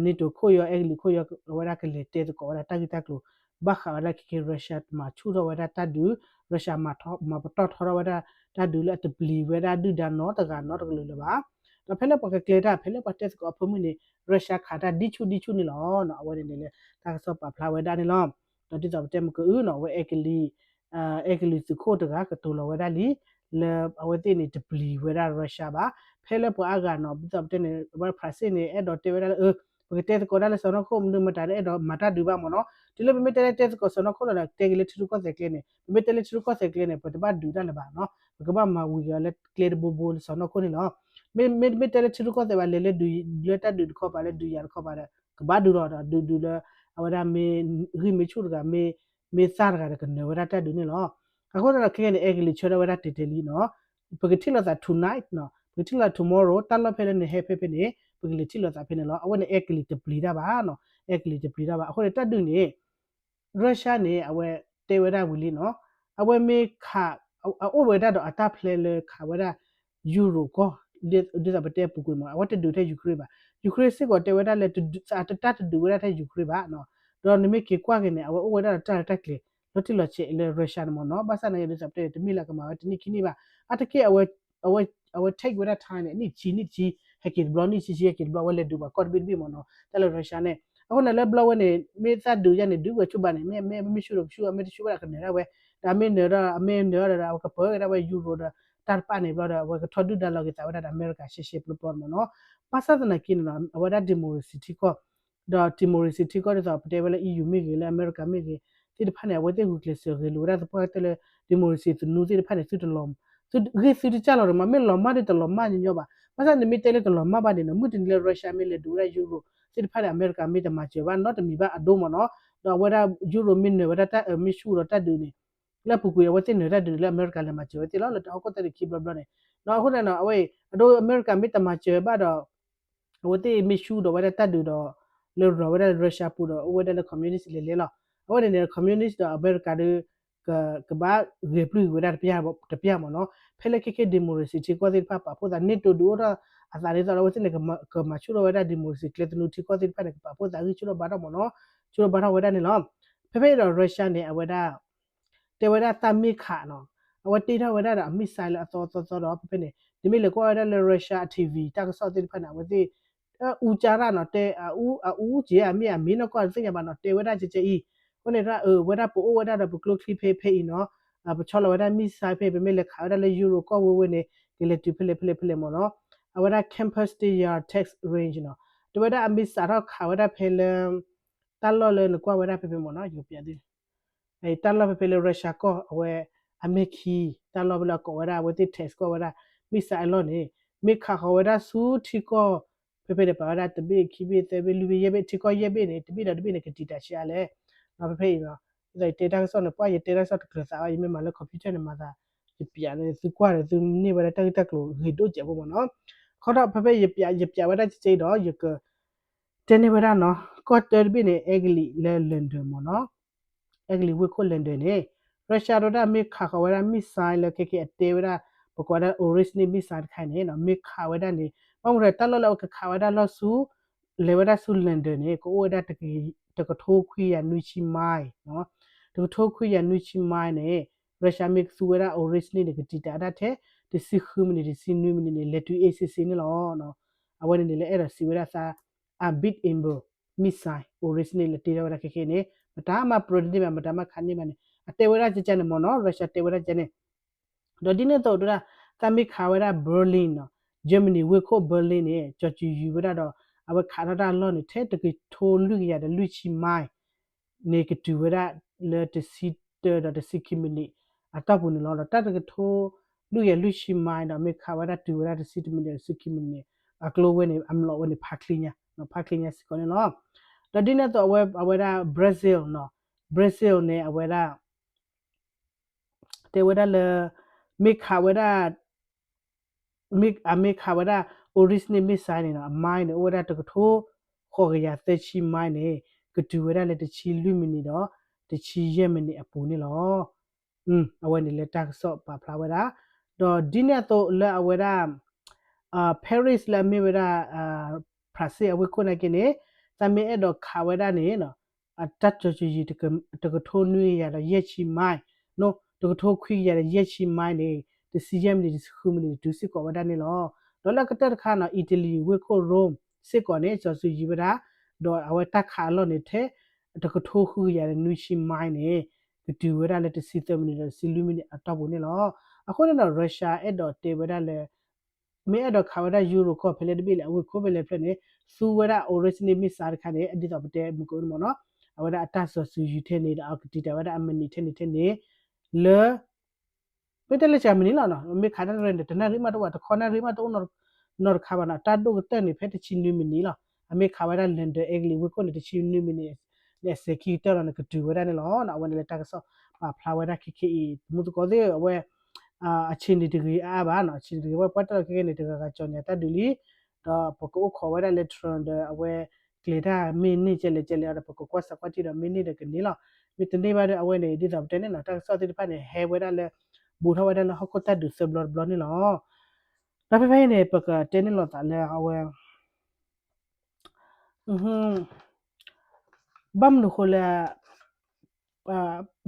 NATO ခိၣ်ယီၤ အဲကလံးခိၣ်ယီၤ အဝဲဒၣ်ကလဲၤတဲသကိးဝဲဒၣ်တၢ်ဂ့ၢ်တၢ်ကျိၤ ဘၣ်ဃးဝဲဒၣ်ခဲကဲ Russia မၤဆူၣ်ထီၣ်ဝဲဒၣ်တၢ်ဒုး Russia မၤပတီၢ်ထီထီၣ်ဝဲဒၣ်တၢ်ဒုးလၢအတပျံၤဝဲဒၣ်ဒုၣ်ဒါနီတဂၤနီတကလုာ်လၢၤဘၣ်. ဒီးဖဲလၢပှၤကကျဲၤတၢ် ဖဲလၢပှၤတဲသကိးအဖၢမုၢ်န့ၣ် Russia ခးတၢ်ဒ်ဆူၣ်ဒ်ဆူၣ်န့ၣ်လီၤ. အဝဲန့ၣ်န့ၣ်လၢ တၢ်ကစီၣ်ပာ်ဖျါဝဲဒၣ်န့ၣ်လီၤ. ဒီးဒ်သိးပတဲမ့ၢ်ကအုနီၤ အဝဲအဲကလံး အဲကလံးသုးခိၣ်တဂၤကတိၤလီၤဝဲဒၣ်လံ လၢအဝဲသ့ၣ်န့ၣ်တပျံၤဝဲဒၣ် Russia ဘၣ်. ဖဲလၢပှၤအါဂၤနီၤ ဒ်သိးပတဲန့ၣ် အဝဲ France န့ၣ် အဲၣ်ဒိးတဲဝဲဒၣ်လၢ ပကတဲသကိးဒၣ်လၢစီၢ်နီၤခိၣ် မနုၤမတၤဒီး အဲၣ်ဒိးမၤတၢ်ဒုးဘၣ်မ့ၢ်နီၤ. တုၤလၢပမ့ၢ်တဲလၢတဲသကိးစီၢ်နီၤခိၣ်လီၤဒီး တဲက့ၤလၢထံရူၢ်ကီၢ်သဲးကျဲန့ၣ် ပမ့ၢ်တဲလၢထံရူၢ်ကီၢ်သဲးကျဲန့ၣ် ပတဘၣ်ဒုးတၢ်လၢၤဘၣ်နီၤ. ပကဘၣ်မၤဝံၤက့ၤအီၤလၢကျဲတဘိဘိလၢစီၢ်နီၤခိၣ်န့ၣ်လီၤ. မ့မ့ၢ်တမ့ၢ်တဲလၢထံရူၢ်ကီၢ်သဲးဘၣ် လဲၤလၢဒုးလၢတၢ်ဒုးတခီပၤ လၢဒုးယၤတခီပၤဒီး ကဘၣ်ဒုးလီၤဒီး ဒုးဒုးလၢ အဝဲဒၣ်မ့ၢ်ဂံၢ်မ့ၢ်ဆူၣ်တဂၤ မ့ၢ်သၣ်တဂၤဒီးကနၢၤဝဲဒၣ်တၢ်ဒုးန့ၣ်လီၤ. အဃိသတးဒီးခဲကဲန့ၣ် အဲကလံးဆၢထၢၣ်ဝဲဒၣ်တဲာ်တဲာ်လံနီၤ. ပကထံၣ်လိာ်သး tonight နီၤ ပကထံၣ်လိာ်သး tomorrow တၢ်လီၢ်ဖဲလၢနဟဲဖဲဖဲန့ၣ် ပကလဲၤထံၣ်လိာ်သးဖဲန့ၣ်လီၤ. အဝဲန့ၣ် အဲကလံးတပျံၤတၢ်ဘၣ်နီၤ အဲကလံးတပျံၤတၢ်ဘၣ်. အဃိန့ၣ် တၢ်ဒုးန့ၣ် Russia န့ၣ် အဝဲတဲဝဲဒၣ်ဝံၤလံနီၤ. အဝဲမ့ၢ်ခး အအိၣ်ဝဲဒၣ်ဒီးအတၢ်ဖျဲလၢခးဝဲဒၣ် Europe ကီၢ် ဒ်သိးပတဲအပူၤကွံာ်မ့ၢ် အဝဲတဒုးထဲ Ukraine ဘၣ်. Ukraine စ့ၢ်ကီးတဲဝဲဒၣ်လၢ တဒုး တၢ်တဒုးဝဲဒၣ်ထဲ Ukraine ဘၣ်နီၤ. ဒီးနမ့ၢ်က့ၤကွၢ်က့ၤန့ၣ် အဝဲအိၣ်ဝဲဒၣ်ဒီးတၢ်ရဲၣ်တၢ်ကျဲၤ လီၤတံၢ်လီၤဆဲးလၢ Russia န့ၣ်မ့ၢ်နီၤ. ဘၣ်ဆၣ်သနာ်က့ ဒ်သိးပတဲန့ၣ် တမ့ၢ်လၢကမၤဝဲတနံၣ်ခံနံၣ်ဘၣ်. အါတက့ၢ်အဝဲ အဝဲ အဝဲ take ဝဲဒၣ် time န့ၣ် နံၣ်တဆံ နံၣ်တဆံ ဟဲက့ၤတဘျီ နံၣ်တဆံဆံ ဟဲက့ၤတဘျီ အဝဲလဲၤဒုးပှၤကီၢ်တဘ့ၣ်တဘ့ၣ်မ့ၢ်နီၤ တၢ်လၢ Russia န့ၣ်. အဃိန့ၣ်လၢဘျီဝဲန့ၣ် မ့ၢ်သၣ်ဒုးယါန့ၣ် ဒုးဝဲဆူၣ်ဘၣ်န့ၣ် မ့ၢ် မ့ၢ်ဆူၣ်ဒီးကဆူၣ် မ့ၢ်တဆူၣ်ဝဲဒၣ်ကနၢၤဒၣ်ဝဲ ဒီးမ့ၢ်နၢၤဒီး မ့ၢ်နၢၤဒီး အဝဲကပၢၤက့ၤဒၣ်ဝဲ Euro ဒီး တၢ်တပာ်န့ၣ်ဘျီဒီး အဝဲကထီၣ်ဒုၣ်ဒါလီၤက့ၤသးဝဲဒၣ်ဒီး အမဲရကၤရှဲရှဲပျီပျီမ့ၢ်နီၤ. ဘၣ်ဆၣ်သနာ်က့န့ၣ်နီၤ အဝဲဒၣ် democracy ထံကီၢ် ဒီး democracy ထံကီၢ်ဒ်သိးပတဲဝဲလၢ EU မ့ၢ်ဂ့ၤ လၢအမဲရကၤမ့ၢ်ဂ့ၤ သ့ၣ်တဖၣ်န့ၣ် အဝဲသ့ၣ်ဂုာ်ကျဲးစၢးဂဲၤလိာ်ဝဲဒၣ်သပှၢ်ကတၢၢ်လၢ democracy သနူသ့ၣ်တဖၣ်န့ၣ် သုတလီၤ သုဂ့ၢ်သုတစၢ်လီၤဒီးမး မ့ၢ်လီၤမၢ်ဒီးတလီၤမၢ်ညီညီဘၣ်. ဘၣ်ဆၣ်နမ့ၢ်တဲလၢတလီၤမၢ်ဘၣ်န့ၣ်နီၤ မုၢ်တနံၤလၢ Russia မ့ၢ်လဲၤဒုးဝဲဒၣ် Euro သ့ၣ်တဖၣ်န့ၣ် အမဲရကၤမ့ၢ်တမၤစၢၤဘၣ်နီတမံၤဘၣ်အဒိမ့ၢ်နီၤ. ဒီးအဝဲဒၣ် ယူရိၤ မ့ၢ်နၢၤဝဲဒၣ်တၢ်အၢ မ့ၢ်ဆူၣ်ဒီးတၢ်ဒုးန့ၣ် လၢအပူၤကွံာ် အဝဲသ့ၣ်နၢၤတၢ်ဒုးန့ၣ် လၢအမဲရကၤလဲၤမၤစၢၤဝဲသ့ၣ်လီၤ လၢတၢ်ဟီၣ်ခိၣ်သၢဒုးခံဘျီဘျီန့ၣ်. အဃိန့ၣ်နီၤ အဝဲအံၤ အဒိအမဲရကၤမ့ၢ်တမၤစၢၤဘၣ်ဒီး အဝဲသ့ၣ်မ့ၢ်ဆူၣ်ဒီးဝဲဒၣ်တၢ်ဒုးဒီး လၢရီၤဝဲဒၣ်လၢ Russia ပူၤဒီး အိၣ်ဝဲဒၣ်လၢ communist လဲၤလဲၤလီၤ. အဝဲန့ၣ်န့ၣ် communist ဒီးအမဲရကၤဒီး ကဘၣ်ဂဲၤပျုၢ်က့ၤဝဲဒၣ်တပျၢ်မ့ၢ်နီၤ. ဖဲလၢခဲခဲ democracy ထံကီၢ်သ့ၣ်တဖၣ်ပာ်ဖှိၣ်သး NATO ဒုးအိၣ်ထီၣ်အသးဒ်သိးဒီး အဝဲသ့ၣ်န့ၣ် ကမၤဆူၣ်ထီၣ်ဝဲဒၣ် democracy ကျဲသနူထံကီၢ်သ့ၣ်တဖၣ်န့ၣ် ကပာ်ဖှိၣ်သးဂံၢ်ဆူၣ်ထီၣ်ဘါထီၣ်မ့ၢ်နီၤ. ဆူၣ်ထီၣ်ဘါထီၣ်ဝဲဒၣ်န့ၣ်လီၤ. ဖဲဖဲအံၤဒီး Russia န့ၣ် အဝဲဒၣ် တဲဝဲဒၣ်သးမ့ၢ်ခးနီၤ, အဝဲတ့ထီၣ်ဝဲဒၣ်ဒီးအ missile လၢအသီသီသီဒီး ဖဲဖဲန့ၣ် တမ့ၢ်လဲၤကွၢ်ဝဲဒၣ်လၢ Russia အ TV တၢ်ကစီၣ်သ့ၣ်တဖၣ်န့ၣ် အဝဲသ့ၣ် အအူကၠါရၣ်နီၤ တဲအအူကၠ့ အမ့ၢ်အမ့ၢ်နီၢ်ကီၢ်တသ့ၣ်ညါဘၣ်နီၤ တဲဝဲဒၣ်ကဲကဲအံၤ. အဃိန့ၣ်ဒၣ် အဝဲဒၣ်ပအိၣ်ဝဲဒၣ်ဒီးပကျိချံဖဲဖဲအံၤနီၤ, ပဆီလီၤဝဲဒၣ် missile ဖဲ ပမ့ၢ်လဲၤခးဝဲဒၣ်လၢ ယူရိၤ ကီၢ်ဝ့ဝ့န့ၣ် ကလဲၤတုၤဖဲလဲၣ်ဖဲလဲၣ်ဖဲလဲၣ်မ့ၢ်နီၤ. အဝဲဒၣ် Kempsey Yaw Test Range နီၤ, တဲဝဲဒၣ်အမ့ၢ်စးထီၣ်ခးဝဲဒၣ်ဖဲလၢ တၢ်လီၢ်လၢနကွၢ်ဝဲဒၣ်ဖဲဖဲမ့ၢ်နီၤ ယကပျးသု တၢ်လီၢ်ဖဲဖဲလၢ Russia ကီၢ် အဝဲ အမဲၢ်ခံ တၢ်လီၢ်ဖဲလၢအကိးဝဲဒၣ် အဝဲသ့ၣ် test ကွၢ်ဝဲဒၣ် missile အလီၢ်န့ၣ် မ့ၢ်ခးဃီၤဝဲဒၣ်ဆူထံကီၢ် ဖဲဖဲန့ၣ် ပာ်ဝဲဒၣ်တဘ့ၣ်ခံဘ့ၣ်သၢဘ့ၣ်လွံၢ်ဘ့ၣ်ယဲၢ်ဘ့ၣ် ထံကီၢ်ယဲၢ်ဘ့ၣ်န့ၣ် တဘ့ၣ်ဒီးတဘ့ၣ်န့ၣ် ကတံာ်တာ်ဆံးအါလဲၣ်. ဒီးဖဲဖဲအံၤ ဒ်သိးယတဲတၢ်ကစီၣ်န့ၣ် ပှၢ်ယတဲတၢ်ကစီၣ်တကျၢၤသးဘၣ် ယမ့ၢ်မၤလၢ computer န့ၣ် မၤသး ယပျးန့ၣ် သုကွၢ်ဒီးသုန့ၢ်ဝဲဒၣ်တၢ်ဂ့ၢ်တၢ်ကျိၤဂ့ၤဒိၣ်စဲးဖိမ့ၢ်နီၤ. ခီဒီးဖဲဖဲယပျး ယပျးဝဲဒၣ်ကဲကဲအံၤဒီး ယက တဲန့ၢ်ဝဲဒၣ်နီၤ ကီၢ်တၢတဘ့ၣ်န့ၣ် Italy လၢ London မ့ၢ်နီၤ, Italy ဝ့ၢ်ခိၣ် London န့ၣ် Russia ဒိၣ်ဒၣ်မ့ၢ်ခးဃီၤဝဲဒၣ် missile လၢခဲကဲအတဲဝဲဒၣ် ပကိးဝဲဒၣ် Orishnik missile တခါန့ၣ် မ့ၢ်ခးဝဲဒၣ်န့ၣ် ဘၣ်မနုၤတၢ်လီၢ်လၢအဝဲကခးဝဲဒၣ်လီၢ်ဆူ လဲၤဝဲဒၣ်ဆူ London န့ၣ် ကအိၣ်ဝဲဒၣ် တကထိခွံကယၤနွံဆံ mile နီၤ, တကထိခွံကယၤနွံဆံ mile န့ၣ် Russia မ့ၢ်ကသူဝဲဒၣ် Orishnik န့ၣ် ကတံာ်တာ်ဒၣ်ထဲ တဆံဃုမံးနံး တဆံနွံမံးနံးန့ၣ် လဲၤတုၤ အ့စ့စ့န့ၣ်လီၤ. အဝဲန့ၣ်န့ၣ်လၢအဲၣ်ဒိးစံးဝဲဒၣ်သး Ibrahim missile Orishnik လၢတ့ထီၣ်ဝဲဒၣ်ခဲခဲန့ၣ် မတၤမၤပြၢတန့ၢ်ဘၣ် မတၤမၤခးန့ၢ်ဘၣ်န့ၣ် အတဲဝဲဒၣ်ကဲကဲန့ၣ်မ့ၢ်နီၤ Russia တဲဝဲဒၣ်ကဲန့ၣ် ဒီးဒ်န့ၣ်အသိးဒၣ် သးမ့ၢ်ခးဝဲဒၣ် Berlin နီၤ, Germany ဝ့ၢ်ခိၣ် Berlin န့ၣ် ကၠီၤစုၤယံၤဝဲဒၣ်ဒီး အဝဲခးထီၣ်တၢ်အလီၢ်န့ၣ် ထဲတကထိလွံၢ်ကယၤဒီးလွံၢ်ဆံ mile န့ၣ် ကတုၤဝဲဒၣ်လၢတဆံတၢဒီးတဆံခံမံးနံး အတီၢ်ပူၤန့ၣ်လီၤ. ဒီးတၢ်တကထိလွံၢ်ကယၤလွံၢ်ဆံ mile ဒီး မ့ၢ်ခးဝဲဒၣ်တုၤဝဲဒၣ်တဆံတမံးနံးဒီးတဆံခံမံးနံးန့ၣ် အကျိဝဲန့ၣ် အမျိာ်ဝဲန့ၣ် ဖးချ့ညါ ဖးချ့ညါစ့ၢ်ကီးန့ၣ်လီၤ. ဒီးဒ်န့ၣ်အသိးအဝဲ အဝဲဒၣ် Brazil နီၤ, Brazil န့ၣ် အဝဲဒၣ် တဲဝဲဒၣ်လၢ မ့ၢ်ခးဝဲဒၣ် မ့ၢ် အမ့ၢ်ခးဝဲဒၣ် Orishnik missile န့ၣ်နီၤ အ mile န့ၣ် အိၣ်ဝဲဒၣ်တကထိ ဃိးကယၤသၢဆံ mile န့ၣ် ကတုၤဝဲဒၣ်လၢတဆံလွံၢ်မံးနံးဒီး တဆံယဲၢ်မံးနံးအပူၤန့ၣ်လီၤ. အဝဲန့ၣ်လၢတၢ်ကစီၣ်ပာ်ဖျါဝဲဒၣ် ဒီးဒ်န့ၣ်အသိးလၢအဝဲဒၣ် Paris လၢအမ့ၢ်ဝဲဒၣ် ဖြၣ်စ့ၣ်အဝ့ၢ်ခိၣ်နာ်က့န့ၣ် သးမ့ၢ်အဲၣ်ဒိးခးဝဲဒၣ်န့ၣ် အတၢ်ကၠီၤစုၤယံၤ တကထိနွံကယၤဒီးယဲၢ်ဆံ mile နီၤ, တကထိခွံကယၤဒီးယဲၢ်ဆံ mile န့ၣ် တဆံယဲၢ်မံးနံး တဆံဃုမံးနံး တုၤစ့ၢ်ကီးဝဲဒၣ်န့ၣ်လီၤ. ဒီးလၢကတၢၢ်တခါနီၤ Italy ဝ့ၢ်ခိၣ် Rome စ့ၢ်ကီးန့ၣ် ကၠီၤစုၤယံၤဝဲဒၣ် ဒီးအဝဲတၢ်ခးအလီၢ်န့ၣ် ထဲ တကထိဃုကယၤဒီးနွံဆံ mile န့ၣ် ကတုၤဝဲဒၣ်လၢတဆံသၢမံးနံးဒီးတဆံလွံၢ်မံးနံး အတီၢ်ပူၤန့ၣ်လီၤ. အဃိန့ၣ်ဒီး Russia အဲၣ်ဒိးတဲဝဲဒၣ်လၢ မ့ၢ်အဲၣ်ဒိးခးဝဲဒၣ် ယူရိၤ ကီၢ်ဖဲလဲၣ်တဘ့ၣ်လဲၣ် အဝ့ၢ်ခိၣ်ဖဲလဲၣ်ဖဲလဲၣ်န့ၣ် သူဝဲဒၣ် Orishnik missile တခါန့ၣ် ဒ်သိးပတဲမုၢ်ကအိၣ်န့ၣ်မ့ၢ်နီၤ အဝဲဒၣ်အတၢ်ကၠီၤစုၤယံၤထဲန့ၣ်ဒီး အကတံာ်တာ်ဝဲဒၣ်အမံးနံးထဲန့ၣ်ထဲန့ၣ် လၢ မ့ၢ်တဲလၢစှၤမံးနံးလီၤနီၤ မ့ၢ်ခးတၢ်တရၢန့ၣ် တနၣ်ရံၣ်မးတအိၣ်ဘၣ် တခီနၣ်ရံၣ်မးတအိၣ်နီတခါဘၣ်နီၤ တၢ်ဒိၣ်ကတၢၢ်န့ၣ် ဖဲတဆံနွံမံးနံးလီၤ. အမ့ၢ်ခးဝဲဒၣ် London Italy ဝ့ၢ်ခိၣ်န့ၣ် တဆံနွံမံးနံး န့ၣ် အစဲၤခံကတၢၢ်လီၤန့ၣ် ကတုၤဝဲဒၣ်န့ၣ်လီၤ. အဝဲန့ၣ်လၢတၢ်ကစီၣ်ပာ်ဖျါဝဲဒၣ်ခဲခဲအံၤ မူသကိးသ့ၣ် အဝဲ အဆံးနံၤတဂ့ၤအါအါဘၣ်နီၤ အဆံးနံၤတဂ့ၤ ပှၤပှၢ်တၢ်လီၢ်ခဲခဲန့ၣ် တဂၤဂၤကၠီၣ်ညါတၢ်ဒုးလံ ဒီးပကအိၣ်ခိးဝဲဒၣ်လၢ Trump ဒီးအဝဲ ကျဲၤတၢ်မ့ၢ်န့ၢ်ကဲလဲၣ်ကဲလဲၣ်ဒီး ပကကွၢ်စးကွၢ်ထံဒီးမ့ၢ်န့ၢ်ဒီးကန့ၢ်လီၤ. မ့ၢ်တန့ၢ်ဘၣ်ဒီးအဝဲန့ၣ် ဒ်သိးပတဲန့ၣ်နီၤ တၢ်ကစီၣ်သ့ၣ်တဖၣ်န့ၣ် ဟဲဝဲဒၣ်လၢ ဘူးထီၣ်ဝဲဒၣ်လၢဟီၣ်ခိၣ်တၢ်ဒုးသၢဘျီတဘျီန့ၣ်လီၤ. ဒီးဖဲဖဲအံၤန့ၣ် ပကတဲန့ၢ်လိာ်သးလၢအဝဲ ဘၣ်မနုၤဃိလၢ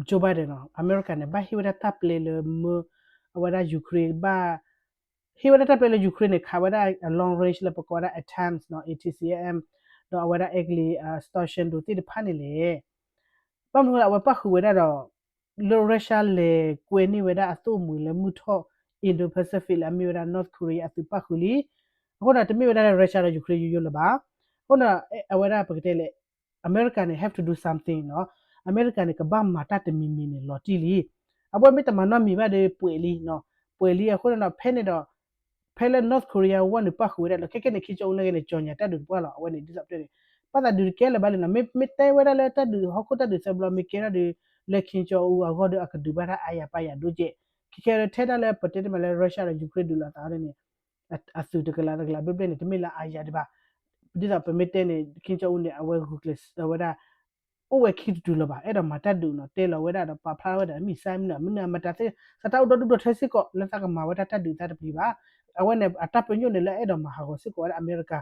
Joe Biden နီၤ အမဲရကၤန့ၣ် ဘၣ်ဟ့ၣ်ဝဲဒၣ်တၢ်ပျဲလၢမၢ အဝဲဒၣ် Ukraine ဘၣ် ဟ့ၣ်ဝဲဒၣ်တၢ်ပျဲလၢ Ukraine န့ၣ် ခးဝဲဒၣ် long range လၢပကိးဝဲဒၣ် ATACMS နီၤ A T A C M ဒီးအဝဲဒၣ် Italy Storm Shadow သ့ၣ်တဖၣ်န့ၣ်လဲၣ်. ဘၣ်မနုၤဃိလၢအဝဲပၣ်ဃုာ်ဝဲဒၣ်ဒီး လၢ Russia လဲၤကွဲန့ၢ်ဝဲဒၣ်အသိၣ်မှံၤလၢမုၢ်ထီၣ် Indo-Pacific လၢအမ့ၢ်ဝဲဒၣ် North Korea အသုးပၣ်ဃုာ်လံ. အဃိဒီးတမ့ၢ်ဝဲဒၣ်လၢ Russia ဒီး Ukraine ယိယိလၢၤဘၣ်. အဃိဒီး အဝဲဒၣ်ပကတဲလဲၣ် အမဲရကၤန့ၣ် have to do something နီၤ. အမဲရကၤန့ၣ် ကဘၣ်မၤတၢ်တမံၤမံၤန့ၣ် လီၤတံၢ်လံ. အဝဲမ့ၢ်တမၤနီတမံၤဘၣ်ဒီးပှဲၤလံနီၤ. ပှဲၤလံအဃိန့ၣ်ဒီး ဖဲန့ၣ်ဒီး ဖဲလၢ North Korea ဝဲန့ၣ်ပၣ်ဃုာ်ဝဲဒၣ်လီၤ. ခဲကဲန့ၣ် ခံကၠီအူနာ်က့န့ၣ် ကၠီၣ်ညါတၢ်ဒုးတပှၢ်လီၤ. အဝဲန့ၣ် ဒ်သိးပတဲန့ၣ် ဘၣ်သးဒုးတကဲလၢၤဘၣ်လံနီၤ. မ့ၢ်တဲဝဲဒၣ်လၢတၢ်ဒုးဟီၣ်ခိၣ်တၢ်ဒုးသၢဘျီမ့ၢ်ကဲထီၣ်ဒီး လၢ Kim Jong Un အဂီၢ်ဒီးအကဒုးဘၣ်တၢ်အါယၤပၢ်ယၤဒိၣ်ကဲး. ခဲခဲထဲဒၣ်လၢပတဲတမံၤလၢ Russia ဒီး Ukraine ဒုးလိာ်သးအီၤန့ၣ် အသုးတကလးတကလးဘျဲၣ်ဘျဲၣ်န့ၣ် တမ့ၢ်လၢအါယၤဒံးဘၣ်. ဒ်သိးပမ့ၢ်တဲန့ၣ် Kim Jong Un န့ၣ် အဝဲဂုာ်ကျဲးစၢးဝဲဒၣ် အိၣ်ဝဲခံတတုၤလၢၤဘၣ် အဲၣ်ဒိးမၤတၢ်ဒုးနီၤ တဲလီၤဝဲဒၣ်ဒီးပာ်ဖျါဝဲဒၣ် missile မ့ၢ်မနုၤ မတၤသ့ၣ် သးတၢ်အိၣ်ဒီဒူၣ်ဒီထၢစ့ၢ်ကီး လၢသးကမၤဝဲဒၣ်တၢ်ဒုးသးတပျံၤဘၣ်. အဝဲန့ၣ် အတၢ်ပညိၣ်န့ၣ်လၢအဲၣ်ဒိးမၤဟးဂီၤစ့ၢ်ကီးဝဲဒၣ်အမဲရကၤ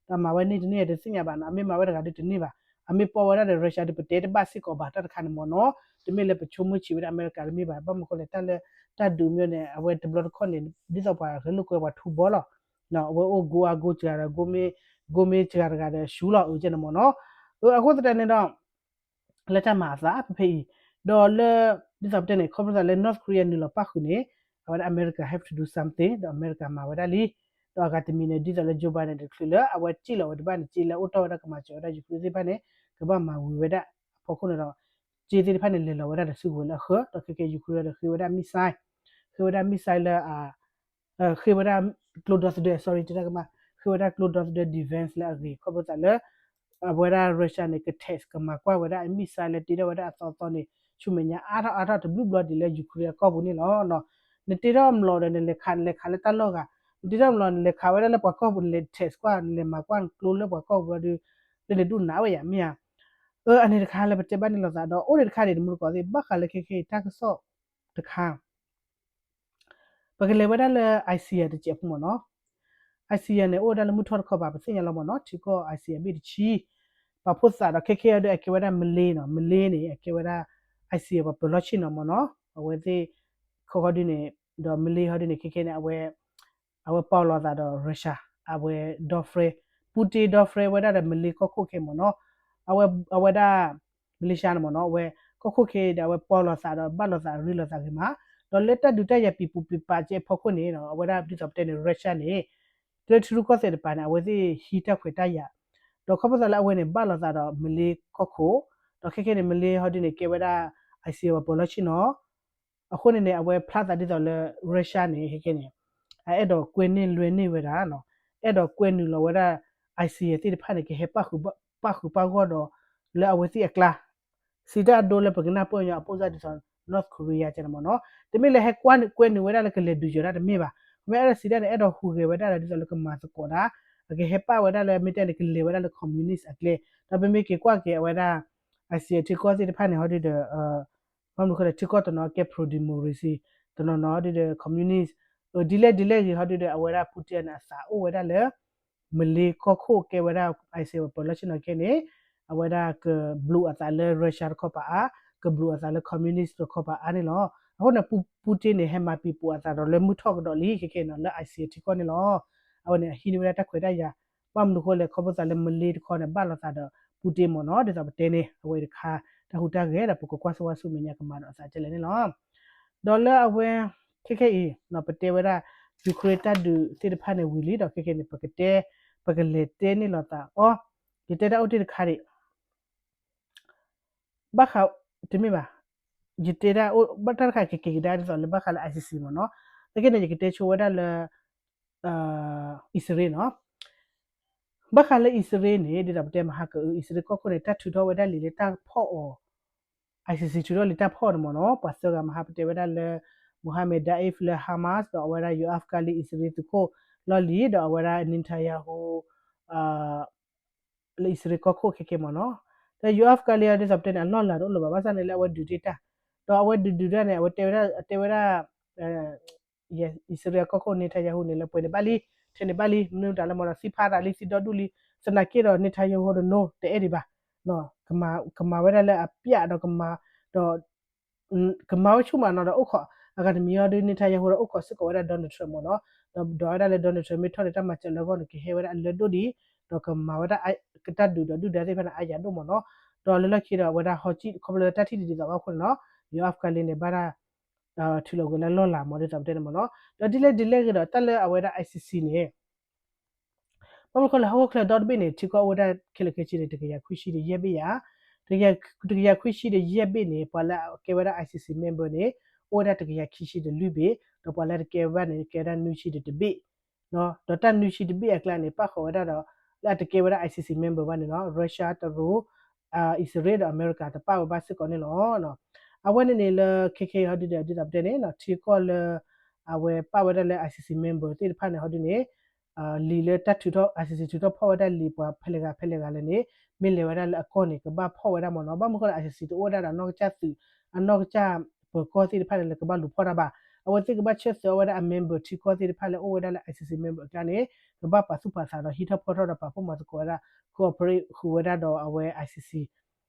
ဒီးမၤဝဲန့ၢ်တန့ၢ်တသ့ၣ်ညါဘၣ်နီၤ. အမ့ၢ်မၤဝဲတဂၤဒီးတန့ၢ်ဘၣ်. အမ့ၢ်ပီဝဲဒၣ်ဒီး Russia ဒီးပတဲတဘၣ်စ့ၢ်ကီးဘၣ် တၢ်တခါန့ၣ်မ့ၢ်နီၤ. တမ့ၢ်လၢပဆိကမိၣ်ဆံးဝဲဒၣ်အမဲရကၤတမ့ၢ်ဘၣ်. ဘၣ်မနုၤဃိလဲၣ် တၢ်လၢတၢ်ဒုးမ့ၢ်န့ၣ် အဝဲတဘျီတခီၣ်န့ၣ် ဒ်သိးပှၤဂဲၤလိာ်ကွဲပှၤထူဘီလီၤ. အဝဲအိၣ်ကိးအါကိးစှၤဒီး ကိးမ့ၢ်စှၤတဂၤဒီးဆူလီၤ အကဲန့ၣ်မ့ၢ်နီၤ. အဃိသတးန့ၣ်ဒီး လၢတၢ်မၤအသးဖဲဖဲအံၤ ဒီးလၢ ဒ်သိးပတဲန့ၣ် ခီဖျိသးလၢ North Korea နုာ်လီၤပၣ်ဃုာ်န့ၣ် အဝဲဒၣ်အမဲရကၤ have to do something ဒီးအမဲရကၤမၤဝဲဒၣ်လံ. ဒီးအဂၤတမံၤန့ၣ် ဒ်သိးလၢ Joe Biden တချုးလၢအဝဲစံၣ်လီၤဝဲတဘၣ်န့ၣ် စ့လၢအိၣ်တီၢ်ဝဲဒၣ်ကမၤစၢၤဝဲဒၣ် Ukraine သ့ၣ်တဖၣ်န့ၣ် ကဘၣ်မၤဝံၤဝဲဒၣ်အဖီခိၣ်န့ၣ်ဒီး စ့သ့ၣ်တဖၣ်န့ၣ် လဲၤလီၤဝဲဒၣ်ဒီးစုကဝဲၤလၢအဃၢၤ ဒီးခဲကဲ Ukraine ဒီးဃ့ဝဲဒၣ် missile ဃ့ဝဲဒၣ် missile လၢ ဃ့ဝဲဒၣ်ကျိဒီသဒၢ sorry တကမၤ ဃ့ဝဲဒၣ်ကျိဒီသဒၢ defense လၢအဂ့ၤ ခီဖျိသးလၢ အဝဲဒၣ် Russia န့ၣ် က test ကမၤကွၢ်ဝဲဒၣ်အ missile လၢတ့ထီၣ်ဝဲဒၣ်အသီသီန့ၣ် ဆူမဲာ်ညါအါထီၣ်အါထီၣ်တဘျုးဘျီဒ်လၢ Ukraine အကီၢ်ပူၤန့ၣ်လီၤ. နတ့ထီၣ်မျိာ်ဒီးနလဲၤခး နလဲၤခးလၢတၢ်လီၢ်ဂၤ နတ့ထီၣ်မျိာ် နလဲၤခးဝဲဒၣ်လၢပှၤကီၢ်ပူၤ နလဲၤ test ကွၢ် နလဲၤမၤကွၢ်ကျိလၢပှၤကီၢ်ပူၤဒီး လၢနဒိၣ်နးဝဲယၤမ့ၢ်ဧါ. အန့ၣ်တခါလၢပတဲဘၣ်န့ၣ်လိာ်သးဒီး အိၣ်ဒံးတခါန့ၣ် တမူတကိးသ့ၣ် ဘၣ်ဃးလၢခဲခဲအံၤတၢ်ကစီၣ်တခါ ပကလဲၤဝဲဒၣ်လၢ ASEAN တစဲးဖိမ့ၢ်နီၤ. ASEAN န့ၣ် အိၣ်ဝဲဒၣ်လၢမုၢ်ထီၣ်တခီပၤ ပသ့ၣ်ညါလီၤမ့ၢ်နီၤ ထံကီၢ် ASEAN ဘ့ၣ်တဆံ ပာ်ဖှိၣ်သးဒီးခဲခဲအံၤဒီး အကဲဝဲဒၣ် Malay နီၤ Malay န့ၣ် အကဲဝဲဒၣ် ASEAN ပှၤပၢၤလီၢ်ဆ့ၣ်နီၤမ့ၢ်နီၤ အဝဲသ့ၣ် ခီခီဒုန့ၣ် ဒီး Malay ဟီဒုန့ၣ် ခဲခဲန့ၣ် အဝဲ အဝဲပီၣ်လိာ်သးဒီး Russia အဝဲဒီ friend Putin ဒီ friend ဝဲဒၣ်ဒီး Malay ကီၢ်ခိၣ်ခဲမ့ၢ်နီၤ အဝဲ အဝဲဒၣ် Malaysia န့ၣ်မ့ၢ်နီၤ အဝဲ ကီၢ်ခိၣ်ခဲဒီး အဝဲပီၣ်လိာ်သးဒီး ဘၣ်လိာ်သးရ့လိာ်သးဂ့ၤမး ဒီးလၢတၢ်ဒုးတၢ်ယၤပံၤပူၤပံၤပာ်ကဲအဖီခိၣ်န့ၣ် အဝဲဒၣ်ဒ်သိးပတဲန့ၣ် Russia န့ၣ် လၢထံရူၢ်ကီၢ်သဲးတပၤန့ၣ် အဝဲသ့ၣ်ဟံးတၢ်ခွဲးတၢ်ယာ် ဒီးခီဖျိသးလၢအဝဲန့ၣ် ဘၣ်လိာ်သးဒီး Malay ကီၢ်ခိၣ် ဒီးခဲခဲန့ၣ် Malay ဟီဒုန့ၣ် ကဲဝဲဒၣ် ASEAN ပှၤပၢၤလီၢ်ဆ့ၣ်နီၤ အဃိန့ၣ်န့ၣ် အဝဲဖျါသးဒ်သိးလၢ Russia န့ၣ် ခဲခဲန့ၣ် အအဲၣ်ဒိးကွဲန့ၢ်လွဲန့ၢ်ဝဲဒၣ် အဲၣ်ဒိးကွဲနုာ်လီၤဝဲဒၣ် ASEAN သ့ၣ်တဖၣ်န့ၣ် ကဟဲပၣ်ဃုာ်ပၣ်ဃုာ်ပၣ်ဂီၢ်ဒီး လၢအဝဲသ့ၣ်အကျါ စံးတၢ်အဒိလၢပကနၢ်ပၢၢ်ညီအပိၢ်စၢ်ဒ်သိး North Korea ကဲန့ၣ်မ့ၢ်နီၤ တမ့ၢ်လၢဟဲကွၢ်ကွဲနုာ်ဝဲဒၣ်လၢကလဲၤဒုးယၤဒၣ်တမ့ၢ်ဘၣ် မ့ၢ်အဲၣ်ဒိးစံးတၢ်န့ၣ် အဲၣ်ဒိးဟူးဂဲၤဝဲဒၣ်လၢဒ်သိးလၢကမၤသကိးတၢ် အကဟဲပၣ်ဝဲဒၣ်လၢမ့ၢ်တဲန့ၣ် ကလဲၤဝဲဒၣ်လၢ communist အကျဲ ဒီးပမ့ၢ်က့ၤကွၢ်က့ၤအဝဲဒၣ် ASEAN ထံကီၢ်သ့ၣ်တဖၣ်န့ၣ် ဟီဒုဒီး ဘၣ်မနုၤဃိလဲၣ် ထံကီၢ်တနီၤကဲ pro democracy တနီၤနီၤဟီဒုဒီး communist ဒ်လဲၣ်ဒ်လဲၣ်ဂ့ၤဟီဒုဒီး အဝဲဒၣ် Putin န့ၣ် အသးအိၣ်ဝဲဒၣ်လၢ Malay ကီၢ်ခိၣ်ကဲဝဲဒၣ် ASEAN ပှၤပၢၤလီၢ်ဆ့ၣ်နီၤခဲန့ၣ် အဝဲဒၣ်ကဘျုးအသးလၢ Russia တခီပၤအါ ကဘျုးအသးလၢ communist တခီပၤအါန့ၣ်လီၤ. အဃိန့ၣ် Putin န့ၣ် ဟဲမၤပံၤပူၤအသးဒီးလၢမုၢ်ထီၣ်ကဒီးလံ ခဲခဲနီၤ လၢ ASEAN ထံကီၢ်န့ၣ်လီၤ. အဝဲန့ၣ် အဟံးန့ၢ်ဝဲဒၣ်တၢ်ခွဲးတၢ်ယာ် ဘၣ်မနုၤဃိလဲၣ် ခီဖျိသးလၢ Malay တခီန့ၣ် ဘၣ်လိာ်သးဒီး Putin မ့ၢ်နီၤ ဒ်သိးပတဲန့ၣ် အဝဲတခါ တၢ်ဟူးတၢ်ဂဲၤဒီး ပကကွၢ်ဆိဝါဆူမဲာ်ညါကမၤဒီးအသးကလဲၣ်န့ၣ်လီၤ. ဒီးလၢအဝဲ ခဲခဲအံၤ ပတဲဝဲဒၣ် Ukraine တၢ်ဒုးသ့ၣ်တဖၣ်န့ၣ်ဝံၤလံဒီး ခဲခဲန့ၣ် ပကတဲ ပကလဲၤတဲန့ၢ်လိာ်သးအီၤ ယတဲတၢ်အိၣ်တ့ၢ်တခါဒံး ဘၣ်ဃး တမ့ၢ်ဘၣ် ယတဲဒၣ်အိၣ်ဘၣ်တၢ်တခါကက့ၤကဒါဒ်သိးလၢဘၣ်ဃးလၢ ICC မ့ၢ်နီၤ. ခဲခဲန့ၣ် ယကတဲဆိဝဲဒၣ်လၢ အံၣ်စရ့လးနီၤ. ဘၣ်ဃးလၢအံၣ်စရ့လးန့ၣ် ဒ်သိးပတဲမဟါကအု အံၣ်စရ့လးကီၢ်ခိၣ်န့ၣ် တၢ်ထုးထီၣ်ဝဲဒၣ်လံလၢတၢ်ဖီၣ်အီၤ ICC ထုးထီၣ်လံတၢ်ဖီၣ်အီၤန့ၣ်မ့ၢ်နီၤ. ပှၤသၢဂၤမဟါပတဲဝဲဒၣ်လၢ Mohammed Deif လၢ Hamas ဒီးအဝဲဒၣ် Yoav Gallant အံၣ်စရ့လးသုးခိၣ်လီၢ်လံၤ ဒီးအဝဲဒၣ် Netanyahu လၢအံၣ်စရ့လးကီၢ်ခိၣ်ခဲခဲမ့ၢ်နီၤ. ဒီး Yoav Gallant ဒ်သိးပတဲန့ၣ် အလီၢ်လၤတအိၣ်လၢၤဘၣ် ဘၣ်ဆၣ်န့ၣ်လၢအဝဲဒုးတ့ၢ်တၢ် ဒီးအဝဲဒုးဒုးဒၣ်န့ၣ် အဝဲတဲဝဲဒၣ် အတဲဝဲဒၣ် အံၣ်စရ့လးကီၢ်ခိၣ် Netanyahu န့ၣ် လၢပှဲၤန့ၣ်ဘၣ်လံ ထဲန့ၣ်ဘၣ်လံ မနုၤတၢ်လၢမ့ၢ်ဒီး သံဖးတၢ်လံ သံဒီဒူၣ်လံ သနာ်က့ဒီး Netanyahu ဒီး no တအဲၣ်ဒံးဘၣ် ကမၤဝဲဒၣ်လၢအပျၢ်ဒီးကမၤ ဒီး ကမၤဝဲဆူၣ်မးနီၤဒီးအိၣ်ခိး အဂၤတမံၤအီၤဒီး Netanyahu ဒီးအိၣ်ခိးစ့ၢ်ကီးဝဲဒၣ် Donald Trump မ့ၢ်နီၤ. ဒီးဒွးဝဲဒၣ်လၢ Donald Trump မ့ၢ်ထီၣ်န့ၣ် တၢ်မၤစၢၤလၢအဂီၢ်န့ၣ် ကဟဲဝဲဒၣ်အလၢဒိၣ်ဒံး ဒီးကမၤဝဲဒၣ် ကတၢ်ဒုးဒီးဒုၣ်ဒါသ့ၣ်တဖၣ်န့ၣ် အါယၤဒိၣ်မ့ၢ်နီၤ. ဒီးလၢလီၢ်ခံဒီးအဝဲဒၣ်ဟီကံၣ် ခီဖျိလၢတၢ်ထံၣ်ဒံးဒ်သိးဘၣ်အဃိန့ၣ်နီၤ Yoav Gallant န့ၣ် ဘၣ်တၢ် ထုးလီၤကွံာ်လၢလီၢ်လၤမ့ၢ်ဒ်သိးပတဲန့ၣ်မ့ၢ်နီၤ. ဒီးဒ်လဲၣ်ဒ်လဲၣ်ဂ့ၤဒီး တၢ်လၢအဝဲဒၣ် ICC န့ၣ် ဘၣ်မနုၤဃိလဲၣ် ဟီၣ်ခိၣ်ချၢဒီတဘ့ၣ်န့ၣ် ထံကီၢ်အိၣ်ဝဲဒၣ်ခဲလၢာ်ခဲဆ့န့ၣ် တကယၤခွံဆံဒီးယဲၢ်ဘ့ၣ်ယၤ, တကယၤခွံဆံဒီးယဲၢ်ဘ့ၣ်န့ၣ် ပှၤလၢအကဲဝဲဒၣ် ICC member န့ၣ် အိၣ်ဝဲဒၣ်တကယၤခံဆံဒီးလွံၢ်ဘ့ၣ်, ဒီးပှၤလၢတကဲဘၣ်န့ၣ် ကဲဝဲဒၣ်နွံဆံဒီးတဘ့ၣ်, ဒီးတၢ်နွံဆံတဘ့ၣ်အကျါန့ၣ် ပၣ်ဃုာ်ဝဲဒၣ်ဒီး လၢအတကဲဝဲဒၣ် ICC member ဘၣ်န့ၣ်လီၤ. Russia တရူး အံၣ်စရ့လးဒီးအမဲရကၤတပာ်ဝဲဘၣ်စ့ၢ်ကီးန့ၣ်လီၤ. အဝဲန့ၣ်န့ၣ်လၢခဲခဲအံၤဟီဒုဒီး ဒ်သိးပတဲန့ၣ် ထံကီၢ်လၢ အဝဲပာ်ဝဲဒၣ်လၢ ICC member သ့ၣ်တဖၣ်န့ၣ်ဟီဒုန့ၣ် လံာ်လၢတၢ်ထုးထီၣ် ICC ထုးထီၣ်ဖီၣ်ဝဲဒၣ်လံာ်ပှၤဖဲလဲၣ်ဂၤဖဲလဲၣ်ဂၤလဲၣ်န့ၣ် မ့ၢ်လဲၤဝဲဒၣ်လၢအကီၢ်န့ၣ် ကဘၣ်ဖီၣ်ဝဲဒၣ်မ့ၢ်နီၤ. ဘၣ်မနုၤဃိလဲၣ် ICC တအိၣ်ဝဲဒၣ်ဒီးအနီၢ်ကစၢ်သုး အနီၢ်ကစၢ်ပၢၤကီၢ်သ့ၣ်တဖၣ်န့ၣ်လၢကဘၣ်လူၤဖီၣ်တၢ်ဘၣ်. အဝဲသ့ၣ်ကဘၣ်ဆၢသၢအီၤဝဲဒၣ်အ member ထံကီၢ်သ့ၣ်တဖၣ်လၢအိၣ်ဝဲဒၣ်လၢ ICC member အကျါန့ၣ် ကဘၣ်ပာ်သူၣ်ပာ်သးဒီးဟံးထီၣ်ဖီထီၣ်ဒီးပာ်ဖှိၣ်မၤသကိးဝဲဒၣ် cooperate ဃုာ်ဝဲဒၣ်ဒီးအဝဲ ICC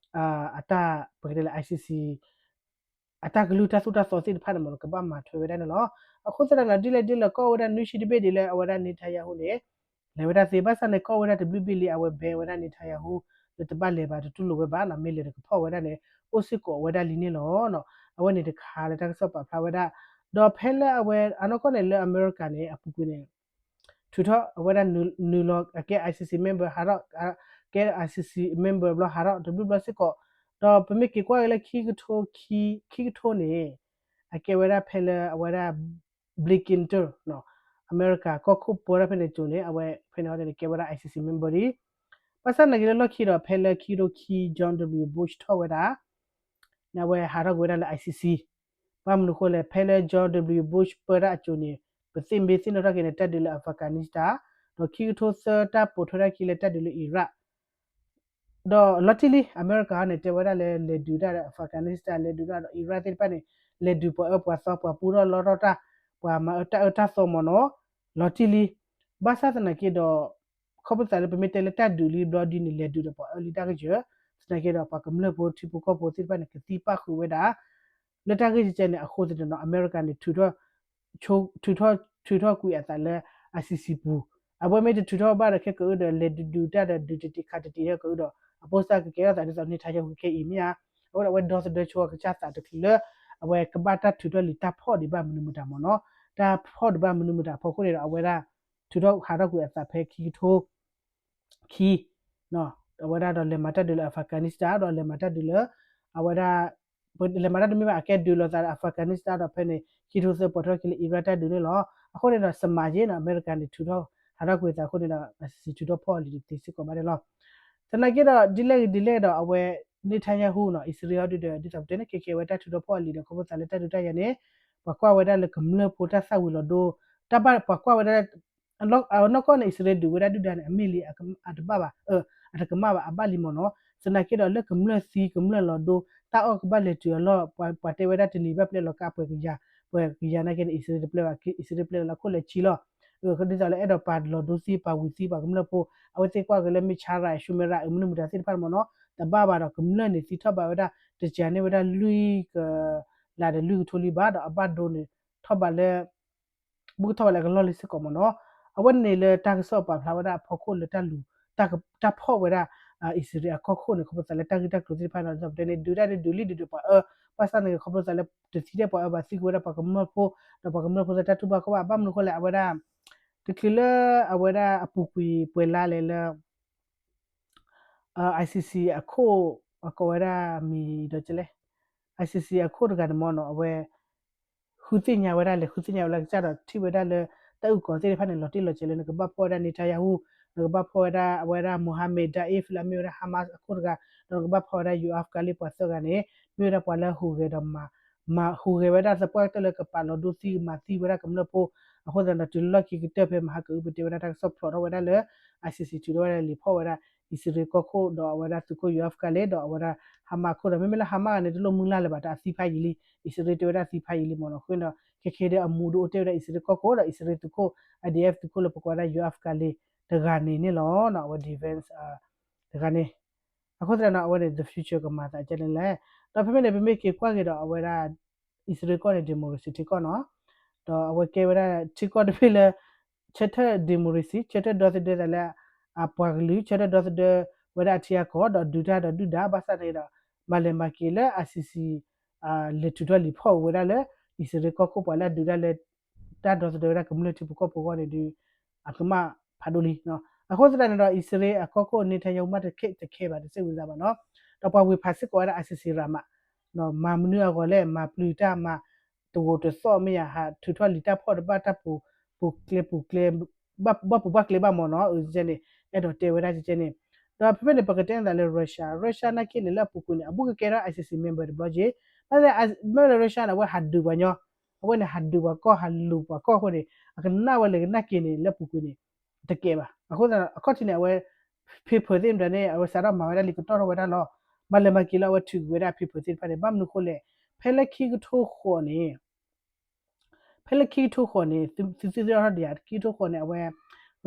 အတၢ် ပကတဲလၢ ICC အတၢ်ကလုၢ်တၢ်သိၣ်တၢ်သီသ့ၣ်တဖၣ်န့ၣ်မ့ၢ်နီၤ ကဘၣ်မၤထွဲဝဲဒၣ်န့ၣ်လီၤ. အဃိသတးဒီး ဒ်လဲၣ်ဒ်လဲၣ် ကီၢ်အိၣ်ဝဲဒၣ်နွံဆံတဘ့ၣ်ဒ်လဲၣ် အဝဲဒၣ် Netanyahu န့ၣ် လဲၤဝဲဒၣ်သ့ ဘၣ်ဆၣ်န့ၣ် ကီၢ်အိၣ်ဝဲဒၣ်တဘျုးဘ့ၣ်လံ အဝဲ ban ဝဲဒၣ် Netanyahu လၢတဘၣ်လဲၤဘၣ် တတူၢ်လိာ်ဝဲဘၣ်နီၤ မ့ၢ်လဲၤတကဖီၣ်ဝဲဒၣ်န့ၣ် အိၣ်စ့ၢ်ကီးဝဲဒၣ်လံန့ၣ်လီၤ. အဝဲန့ၣ်တခါလၢတၢ်ကစီၣ်ပာ်ဖျါဝဲဒၣ် ဒီးဖဲလၢအဝဲအနီၢ်ကီၢ်န့ၣ်လၢအမဲရကၤန့ၣ် အပူၤကွံာ်န့ၣ် ထုးထီၣ်အဝဲဒၣ်နုာ်လီၤ အကဲ ICC member ဟးထီၣ် ကဲ ICC member ဘျီဟးထီၣ်တဘျုးဘျီစ့ၢ်ကီး, ဒီးပမ့ၢ်က့ၤကွၢ်က့ၤလၢခံကထိ ခံကထိန့ၣ် အကဲဝဲဒၣ်ဖဲလၢအဝဲဒၣ် Blinken အမဲရကၤကီၢ်ခိၣ်ပၢတၢ်ဖဲန့ၣ်ကၠိန့ၣ် အဝဲဖဲန့ၣ်ဟီန့ၣ် ကဲဝဲဒၣ် ICC member ဒံး, ဘၣ်ဆၣ်သနာ်က့လၢလီၢ်ခံဒီး ဖဲလၢခံကထိခံ George W Bush ထီၣ်ဝဲဒၣ် အဝဲဟးထီၣ်ကွံာ်ဝဲဒၣ်လၢ ICC ဘၣ်မနုၤအဃိလဲၣ် ဖဲလၢ George W Bush ပၢတၢ်အကၠိန့ၣ် ပသ့ၣ်မ့ၢ်သ့ၣ်နီၣ်ထီၣ်က့ၤန့ၣ် တၢ်ဒုးလၢ Afghanistan, ဒီးခံကထိသၢတၢ်ပိာ်ထွဲထီၣ်ခံလၢတၢ်ဒုးလၢ Iraq, ဒီးလီၤတံၢ်လံ အမဲရကၤန့ၣ် တဲဝဲဒၣ်လၢလဲၤဒုးတၢ်ဒီး Afghanistan လဲၤဒုးတၢ်ဒီး Iraq သ့ၣ်တဖၣ်န့ၣ် လဲၤဒုးပှၤအၢပှၤသီ ပှၤပူထီၣ်လီထီၣ်တၢ် ပှၤမၤအၢတၢ်အၢတၢ်သီမ့ၢ်နီၤ, လီၤတံၢ်လံ, ဘၣ်ဆၣ်သနာ်က့ဒီး ခီဖျိသးလၢပမ့ၢ်တဲလၢတၢ်ဒုးလံဘျီဒ်န့ၣ် လဲၤဒုးဒီးပှၤအၢလံတၢ်ကယၢၤ, သနာ်က့ဒီး ပှၤကမျၢၢ်ဖိထံဖိကီၢ်ဖိသ့ၣ်တဖၣ်န့ၣ် ကသံပာ်ဃုာ်ဝဲဒၣ် လၢတၢ်ဂ့ၢ်ကဲန့ၣ် အဃိသတးဒီး အမဲရကၤန့ၣ် ထုးထီၣ်ကွံာ်အသးလၢ ICC ပူၤ, အဝဲမ့ၢ်တထုးထီၣ်ဘၣ်ဒီး ခဲကအုဒီး လဲၤဒုးတၢ်ဒီး ဒုးတတံးခးတတံးခဲကအုဒီး အပိစၢ်ကကဲထီၣ်သးဒ်သိး Netanyahu ခဲအံၤမ့ၢ်ဧါ, အဝဲဒၣ်အဝဲဒီသဒၢဆိအကစၢ်သးတချုးလၢ အဝဲကဘၣ်တၢ်ထုးထီၣ်လံာ်တၢ်ဖီၣ်ဒံးဘၣ်မနုၤမတၤမ့ၢ်နီၤ, တၢ်ဖီၣ်ဒံးဘၣ်မနုၤမတၤအဖီခိၣ်န့ၣ်ဒီး အဝဲဒၣ် ထုးထီၣ်ဟးထီၣ်ကွံာ်အသးဖဲခံကထိ ခံ အဝဲဒၣ်ဒီးလဲၤမၤတၢ်ဒုးလၢ Afghanistan ဒီးလဲၤမၤတၢ်ဒုးလၢ အဝဲဒၣ် လဲၤမၤတၢ်ဒုးမ့ၢ်ဘၣ် အကဲဒုးလိာ်သးလၢ Afghanistan ဒီးဖဲန့ၣ် ခံကထိသၢပိာ်ထွဲခံလၢ Iraq တၢ်ဒုးန့ၣ်လီၤ. အဃိန့ၣ်ဒီး စမၤယ့ၣ်နီၤ အမဲရကၤန့ၣ် ထုးထီၣ်ဟးထီၣ်ကွံာ်သးအဃိန့ၣ်ဒီး ICC ထုးထီၣ်ဖီၣ်အီၤလံတသ့စ့ၢ်ကီးဘၣ်န့ၣ်လီၤ. သနာ်က့ဒီး ဒ်လဲၣ်ဂ့ၤဒ်လဲၣ်ဒီး အဝဲ Netanyahu နီၤ အံၣ်စရ့လးဟီဒုဒီး ဒ်သိးပတဲန့ၣ် ခဲကဲဝဲတၢ်ထုးထီၣ်ဖီၣ်အီၤလံဒီး ခီဖျိသးလၢတၢ်ဒုးတၢ်ယၤန့ၣ် ပှၤကွၢ်ဝဲဒၣ်လၢကမျၢၢ်ဖိတၢ်သၣ်ဝံၤလီၤဒိ တၢ်ဘၣ်ပှၤကွၢ်ဝဲဒၣ် အနီၢ်ကီၢ်န့ၣ် အံၣ်စရ့လးဒုးဝဲဒၣ်ဒုၣ်ဒါန့ၣ် အမ့ၢ်လံ အတဘၣ်ဘၣ် အတကမၣ်ဘၣ် အဘၣ်လံမ့ၢ်နီၤ. သနာ်က့ဒီးလၢကမျၢၢ်သံ ကမျၢၢ်လီၤဒိ တၢ်အီၣ်ကဘၣ်လဲၤတုၤအလီၢ် ပှၤတဲဝဲဒၣ်တနံၤဘၣ်ပျဲလီၤကါပှဲၤကယၤ ပှဲၤကယၤနာ်က့န့ၣ် အံၣ်စရ့လးတပျဲဘၣ် အံၣ်စရ့လးပျဲလီၤလၢခိၣ်လၢဆံလီၤ. ဒ်သိးလၢအဲၣ်ဒိးပာ်လီၤဒိသံ ပာ်ဝံၤသံပှၤကမျၢၢ်ဖိ အဝဲသ့ၣ်ကွၢ်က့ၤလၢမ့ၢ်ဆါရၤ ရှူမဲရၤ အမနုၤမတၤသ့ၣ်တဖၣ်မ့ၢ်နီၤ တဘၣ်ဘၣ်ဒီးကမျၢၢ်န့ၣ်သံထီၣ်ဘးဝဲဒၣ် တစှၤန့ၢ်ဝဲဒၣ်လွံၢ်ကလးဒီးလွံၢ်ကထိလံဘၣ်ဒီးအဘၣ်ဒိန့ၣ် ထီၣ်ဘးလၢ ဘူးကထီၣ်ဘးလၢအကလီၢ်လံစ့ၢ်ကီးမ့ၢ်နီၤ. အဝဲန့ၣ်လၢတၢ်ကစီၣ်ပာ်ဖျါဝဲဒၣ်အဖီခိၣ်လၢတၢ်လူၤ တၢ်ဖီၣ်ဝဲဒၣ် အံၣ်စရ့လးအကီၢ်ခိၣ်န့ၣ် ခီဖျိသးလၢတၢ်ဂ့ၢ်တၢ်ကျိၤသ့ၣ်တဖၣ်န့ၣ် ဒ်သိးပတဲန့ၣ် ဒုးတၢ်န့ၣ်ဒုးလံဒုးဒီးပှၤအၢ ဘၣ်ဆၣ်န့ၣ် ခီဖျိသးလၢတသံထဲပှၤအၢဘၣ်သံကွံာ်ဝဲဒၣ်ပှၤကမျၢၢ်ဖိ ဒီးပှၤကမျၢၢ်ဖိသတးတၢ်တူၢ်ဘၣ်ခီၣ်ဘၣ် ဘၣ်မနုၤဃိလဲၣ် အဝဲဒၣ် တချုးလၢအဝဲဒၣ်အပူၤကွံာ်ပှဲၤလါလဲၣ်လၢ ICC အခိၣ် အကိးဝဲဒၣ်မံၤဒီးကလဲၣ် ICC အခိၣ်တဂၤန့ၣ်မ့ၢ်နီၤ အဝဲ ဃုသ့ၣ်ညါဝဲဒၣ်လဲၣ် ဃုသ့ၣ်ညါဝဲလၢကစၢ်ဒီးထံၣ်ဝဲဒၣ်လၢ တၢ်အုၣ်ကီၤသ့ၣ်တဖၣ်န့ၣ် လီၤတံၢ်လီၤဆဲးလၢနကဘၣ်ဖီၣ်ဝဲဒၣ် Netanyahu နကဘၣ်ဖီၣ်ဝဲဒၣ် အဝဲဒၣ် Mohammad Deif လၢအမ့ၢ်ဝဲဒၣ် Hamas အခိၣ်တဂၤ ဒီးနကဘၣ်ဖီၣ်ဝဲဒၣ် Yoav Gallant ပှၤသၢဂၤန့ၣ် မ့ၢ်ဝဲဒၣ်ပှၤလၢဟူးဂဲၤဒီး မၤဟူးဂဲၤဝဲဒၣ်သပှၢ်ကတၢၢ်လၢကပာ်လီၤဒိသံ ကမၤသံဝဲဒၣ်ကမျၢၢ်ဖိ အဃိသတးဒီးတုၤလၢလီၢ်ခံကတၢၢ်ဖဲမဟါကအုပတဲဝဲဒၣ်တၢ်ကစီၣ်ဖျိးထီၣ်ဝဲဒၣ်လၢ ICC ထုးထီၣ်ဝဲဒၣ်လံာ်ဖီၣ်ဝဲဒၣ် အံၣ်စရ့လးကီၢ်ခိၣ်ဒီးအဝဲဒၣ်သုးခိၣ် Yoav Gallant ဒီးအဝဲဒၣ် Hamas ခိၣ်ဒီး မ့မ့ၢ်လၢ Hamas ဂၤန့ၣ် တလိၣ်မုၢ်လၢ်လၢၤဘၣ် တၢ်အသံဖးယံာ်လံ အံၣ်စရ့လးတဲဝဲဒၣ်သံဖးယံာ်လံမ့ၢ်နီၤ ဃိဒီး ခဲခဲဒီးအမူဒီးအိၣ်တ့ၢ်ဝဲဒၣ်အံၣ်စရ့လးကီၢ်ခိၣ်ဒီးအံၣ်စရ့လးသုးခိၣ် IDF သုးခိၣ်လၢပကိးဝဲဒၣ် Yoav Gallant တဂၤန့ၣ်န့ၣ်လီၤ အဝဲ defense တဂၤန့ၣ် အဃိသတးဒီး အဝဲန့ၣ် the future ကမၤသးကဲန့ၣ်လဲၣ် ဒီးဖဲဖဲန့ၣ် ပမ့ၢ်က့ၤကွၢ်က့ၤဒီးအဝဲဒၣ် အံၣ်စရ့လးကီၢ်န့ၣ် democracy ထံကီၢ်နီၤ ဒီးအဝဲကဲဝဲဒၣ်ထံကီၢ်တဘ့ၣ်လၢ ဆၢထၢၣ် democracy ဆၢထၢၣ်ဒီသဒၢသးလၢ အပှၤကလုာ် ဆၢထၢၣ်ဒီသဒၢဝဲဒၣ်အထံအကီၢ် ဒီးဒုးတၢ်ဒီးဒုၣ်ဒါ ဘၣ်ဆၣ်န့ၣ်ဒီး မၤလဲၤမၤက့ၤလၢ ICC လဲၤထုးထီၣ်လံာ်ဖီၣ်ဝဲဒၣ်လၢ အံၣ်စရ့လးကီၢ်ခိၣ်ပှၤလၢအဒုးတၢ်လၢ တၢ်ဒီသဒၢဝဲဒၣ်ကမျၢၢ်ထံဖိကီၢ်ဖိအဂီၢ်န့ၣ်ဒီး အကမၣ်ဖးဒိၣ်လံ. အဃိသတးန့ၣ်ဒီး အံၣ်စရ့လးအကီၢ်ခိၣ် Netanyahu မ့ၢ်တခဲ တခဲဘၣ် တစဲးဝံၤသးဘၣ်နီၤ. ဒီးပှၤဝ့ၤဖးစ့ၢ်ကီးဝဲဒၣ် ICC ရၤမး မၤမနုၤအဂီၢ်လဲၣ် မၤပျုၤတၢ်မၤ တဂိာ်တသီၣ်မ့ၢ်ယၤ ဟးထုးထီၣ်လံာ်တၢ်ဖီၣ်တဘၣ်တၢ်ပူၤ ပူၤကျဲပူၤကျဲ ဘၣ်ပူၤဘၣ်ကျဲဘၣ်မ့ၢ်နီၤ အန့ၣ် အဲၣ်ဒိးတဲဝဲဒၣ်ကဲန့ၣ်, ဒီးဖဲဖဲန့ၣ် ပကတဲနသးလၢ Russia, Russia နာ်က့န့ၣ် လၢအပူၤကွံာ်န့ၣ် အဘူးကကဲထီၣ် ICC member တဘျီက့ၤ, ဘၣ်ဆၣ် မ့ၢ်လၢ Russia န့ၣ် အဝဲဟးဒုးပှၤညီ, အဝဲန့ၣ်ဟးဒုးပှၤကီၢ် ဟးလူၤပှၤကီၢ်အဃိန့ၣ် အကနၣ်ဝဲလဲၤကနၣ်က့ၤန့ၣ် လၢအပူၤကွံာ်န့ၣ် တကဲဘၣ်. အဃိသတး အခီၣ်ထံးန့ၣ် အဝဲ paper သ့ၣ်မတၤန့ၣ် အဝဲစးထီၣ်မၤဝဲဒၣ်လံ ကတီၢ်ထီၣ်ဝဲဒၣ်လီၤ. မၤလဲၤမၤက့ၤလၢ အဝဲထုးကွံာ်ဝဲဒၣ် paper သ့ၣ်တဖၣ်န့ၣ် ဘၣ်မနုၤဃိလဲၣ်, ဖဲလၢခံကထိဃိးန့ၣ် ဖဲလၢခံကထိဃိးန့ၣ် သုသုသ့ၣ်ထီၣ်ဒံးဧါ ခံကထိဃိးန့ၣ် အဝဲ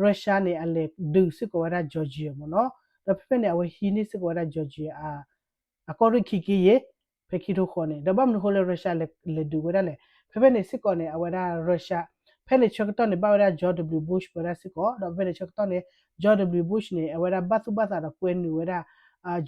Russia န့ၣ် အလဲၤဒုးစ့ၢ်ကီးဝဲဒၣ် Georgia မ့ၢ်နီၤ, ဒီးဖဲဖဲန့ၣ် အဝဲဟံးန့ၢ်စ့ၢ်ကီးဝဲဒၣ် Georgia အ အကီၢ်ရ့ၣ်ခံက့ယဲၢ်, ဖဲခံကထိဃိးန့ၣ် ဒီးဘၣ်မနုၤဃိလၢ Russia လဲၤဒုးဝဲဒၣ်လဲၣ်, ဖဲဖဲန့ၣ်စ့ၢ်ကီးန့ၣ် အဝဲဒၣ် Russia ဖဲန့ၣ်ဆၢကတီၢ်န့ၣ် ဘၣ်ဝဲဒၣ် George W Bush ဝဲဒၣ်စ့ၢ်ကီး, ဒီးဖဲဖဲန့ၣ်ဆၢကတီၢ်န့ၣ် George W Bush န့ၣ် အဝဲဒၣ်ဘၣ်သူၣ်ဘၣ်သးဒီးကွဲနုာ်ဝဲဒၣ်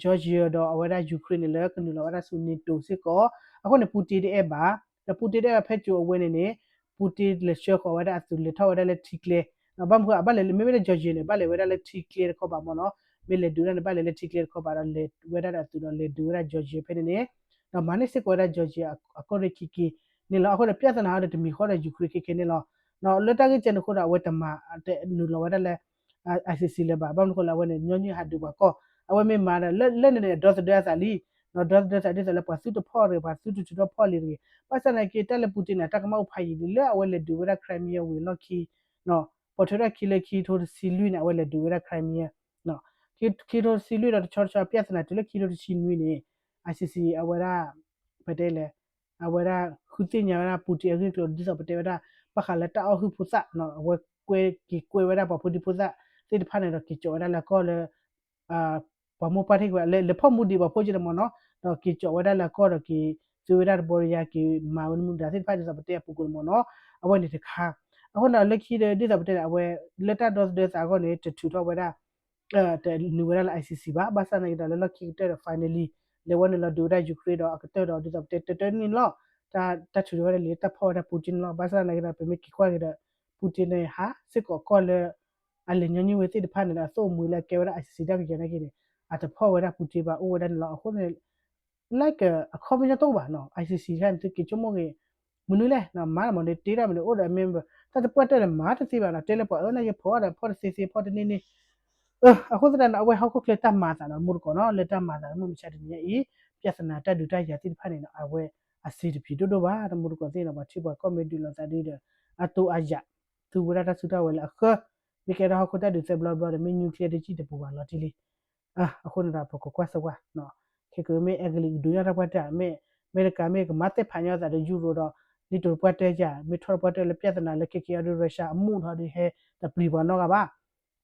Georgia ဒီးအဝဲဒၣ် Ukraine န့ၣ် လၢကနုာ်လီၤဝဲဒၣ်ဆူ NATO စ့ၢ်ကီး, အဃိန့ၣ် Putin တအဲၣ်ဘၣ်, ဒီး Putin တအဲၣ်ဘၣ်ဖဲကၠိအဝဲန့ၣ်န့ၣ် Putin လဲၤဆှၢဃီၤဝဲဒၣ်အသုးလဲၤထီၣ်ဝဲဒၣ်လၢထံကျဲ ဘၣ်မနုၤအဘၣ်လဲၤ မ့မ့ၢ်လၢ Georgia န့ၣ် ဘၣ်လဲၤဝဲဒၣ်လၢထံကျဲတခီဘၣ်မ့ၢ်နီၤ, မ့ၢ်လဲၤဒုးဒၣ်န့ၣ် ဘၣ်လဲၤလၢထံကျဲတခီဘၣ်ဒီးလဲၤဝဲဒၣ်ဒီးအသုးဒီးလဲၤဒုးဝဲဒၣ် Georgia ဖဲန့ၣ်န့ၣ်, ဒီးမၤန့ၢ်စ့ၢ်ကီးဝဲဒၣ် Georgia အကီၢ်ရ့ၣ်ခံက့န့ၣ်လီၤ. အဃိန့ၣ် ပြဿနာ ဟီဒီးတမံၤဃီဒီး Ukraine ခဲခဲန့ၣ်လီၤ. လၢတၢ်ဂ့ၢ်ကဲန့ၣ်အဃိဒီး အဝဲတမၤ တနုာ်လီၤဝဲဒၣ်လၢ ICC လၢၤဘၣ်, ဘၣ်မနုၤဃိလၢအဝဲန့ၣ် ညီနုၢ်ဟးဒုးပှၤကီၢ်, အဝဲမ့ၢ်မၤဒီး လၢလၢန့ၣ်န့ၣ် ဒီသဒၢအသးလံ, ဒီသဒၢသးဒ်သိးလၢပှၤသုတဖီၣ်တဂ့ၤ ပှၤသုတထုးထီၣ်ဖီၣ်လံၤတဂ့ၤ, ဘၣ်ဆၣ်သနာ်က့ တၢ်လၢ Putin န့ၣ် တၢ်ကမၣ်အိၣ်ဖးယံာ်လံ လၢအဝဲလဲၤဒုးဝဲဒၣ် Crimea ဝံၤအလီၢ်ခံ ပှၤထၢထီၣ်ခံလၢခံကထိတဆံလွံၢ်န့ၣ် အဝဲလဲၤဒုးဝဲဒၣ် Crimea, ခံကထိတဆံလွံၢ်ဒီးတဆီတဆီ ပြဿနာတုၤလၢခံကထိတဆံနွံန့ၣ် ICC အဝဲဒၣ် ပတဲလဲၣ်, အဝဲဒၣ်ဃုသ့ၣ်ညါဝဲဒၣ် Putin အဂ့ၢ်အကျိၤ ဒ်သိးပတဲဝဲဒၣ် ဘၣ်ဃးလၢတၢ်အီၣ်ဟုၣ်ဖိသၣ် အဝဲကွဲက့ၤကွဲဝဲဒၣ်ပှၤဖိဒံဖိသၣ်သ့ၣ်တဖၣ်န့ၣ်ဒီး က့ၤကၠီးဝဲဒၣ်လၢကီၢ်လၢ ပှၤမိၢ်ပှၢ်ထံၣ်ကွံာ် လဲၤဖီၣ်မူဒံးပှၤဖိက့ၤန့ၣ်မ့ၢ်နီၤ, ဒီးက့ၤကၠီးဝဲဒၣ်လၢကီၢ်ဒီးက့ၤ သုဝဲဒၣ်တဘီတယါ က့ၤမၤဝဲမူဒါသ့ၣ်တဖၣ် ဒ်သိးပတဲအပူၤကွံာ်န့ၣ်မ့ၢ်နီၤ, အဝဲန့ၣ်တခါ, အဃိန့ၣ်လၢခံဒီး ဒ်သိးပတဲန့ၣ် အဝဲ လၢတၢ်ဒီသဒၢသးအဂီၢ်န့ၣ် တထုးထီၣ်ဝဲဒၣ် တနုာ်ဝဲဒၣ်လၢ ICC ဘၣ်, ဘၣ်ဆၣ်သနာ်က့ဒီး လၢလီၢ်ခံကတၢၢ်ဒီး finally လဲၤဝဲနုာ်လီၤဒုးဝဲဒၣ် Ukraine ဒီးအကတၢၢ်ဒီး ဒ်သိးပတဲတၢတၢန့ၣ်လီၤ, တၢ်ထုးထီၣ်ဝဲဒၣ်လံ တၢ်ဖီၣ်ဝဲဒၣ် Putin န့ၣ်လီၤ, ဘၣ်ဆၣ်သနာ်က့ဒီး ပမ့ၢ်က့ၤကွၢ်က့ၤဒီး Putin န့ၣ် ဟးစ့ၢ်ကီးကီၢ်လၢ အလဲၤညီနုၢ်ဝဲသ့ၣ်တဖၣ်န့ၣ်ဒီး အသိၣ်အမှံၤလၢအကဲဝဲဒၣ် ICC တၢ်ကယၤနာ်က့န့ၣ် အတဖီၣ်ဝဲဒၣ် Putin ဘၣ် အိၣ်ဝဲဒၣ်န့ၣ်လီၤ. အဃိန့ၣ် like အခီပညီတအိၣ်ဘၣ်နီၤ, ICC တခါန့ၣ် သုက့ၤဆိကမိၣ်က့ၤ မနုၤလဲၣ်, မၤတမၤန့ၣ် တ့ထီၣ်မ့ၢ်န့ၣ် အိၣ်ဒီး member တၢ်တပှၢ်တၢၢ်န့ၣ် မၤတသ့ဘၣ်နီၤ, တဲလၢပှၤအၢ နာ်က့ဖီၣ်ဒီးဖီၣ်တသ့သ့ ဖီၣ်တန့ၢ်န့ၣ်, အဃိသတးန့ၣ် အဝဲဟီၣ်ခိၣ်ချၢတၢ်မၤအသးနီၤ တမူတကိးနီၤ, လၢတၢ်မၤအသးတမုၢ်မဆါတနံၤညါအံၤ ပြဿနာတၢ်ဒုးတၢ်ယၤသ့ၣ်တဖၣ်န့ၣ်နီၤ အဝဲအစ့တပံၤဒိၣ်ဒိၣ်ဘၣ် တမူတကိးသ့ၣ်နီၤ, ပှၤထံပှၤကီၢ်မ့ၢ်ဒုးလိာ်သးဒ်ဒီး အတိအယၤ သူဝဲဒၣ်တၢ်စုတၢ်ဝဲၤလၢအဃၢ, မ့ၢ်ကဲထီၣ်ဟီၣ်ခိၣ်တၢ်ဒုးသၢဘျီဘျီဒီး မ့ၢ် nuclear တစံၣ်တပူၤဘၣ်လီၤတံၢ်လံ. အဃိန့ၣ်ဒီး ပကကွၢ်စၢၤဝဲ, ခဲကမ့ၢ်အဲကလံးကဒုးညါတၢ်ပှၢ်တၢ် မ့ၢ် အမဲရကၤမ့ၢ်ကမၤသ့ၣ်ဖးညီသးဒီး ယူရိၤဒီး NATO တပှၢ်တၢၢ်ယၤ မ့ၢ်ထီၣ်တပှၢ်တၢၢ်လၢ ပြဿနာ လၢခဲက့ၤအီၤဒီး Russia အမူးထီၣ်ဒီး ဟဲတပျံၤပှၤနီတဂၤဘၣ်.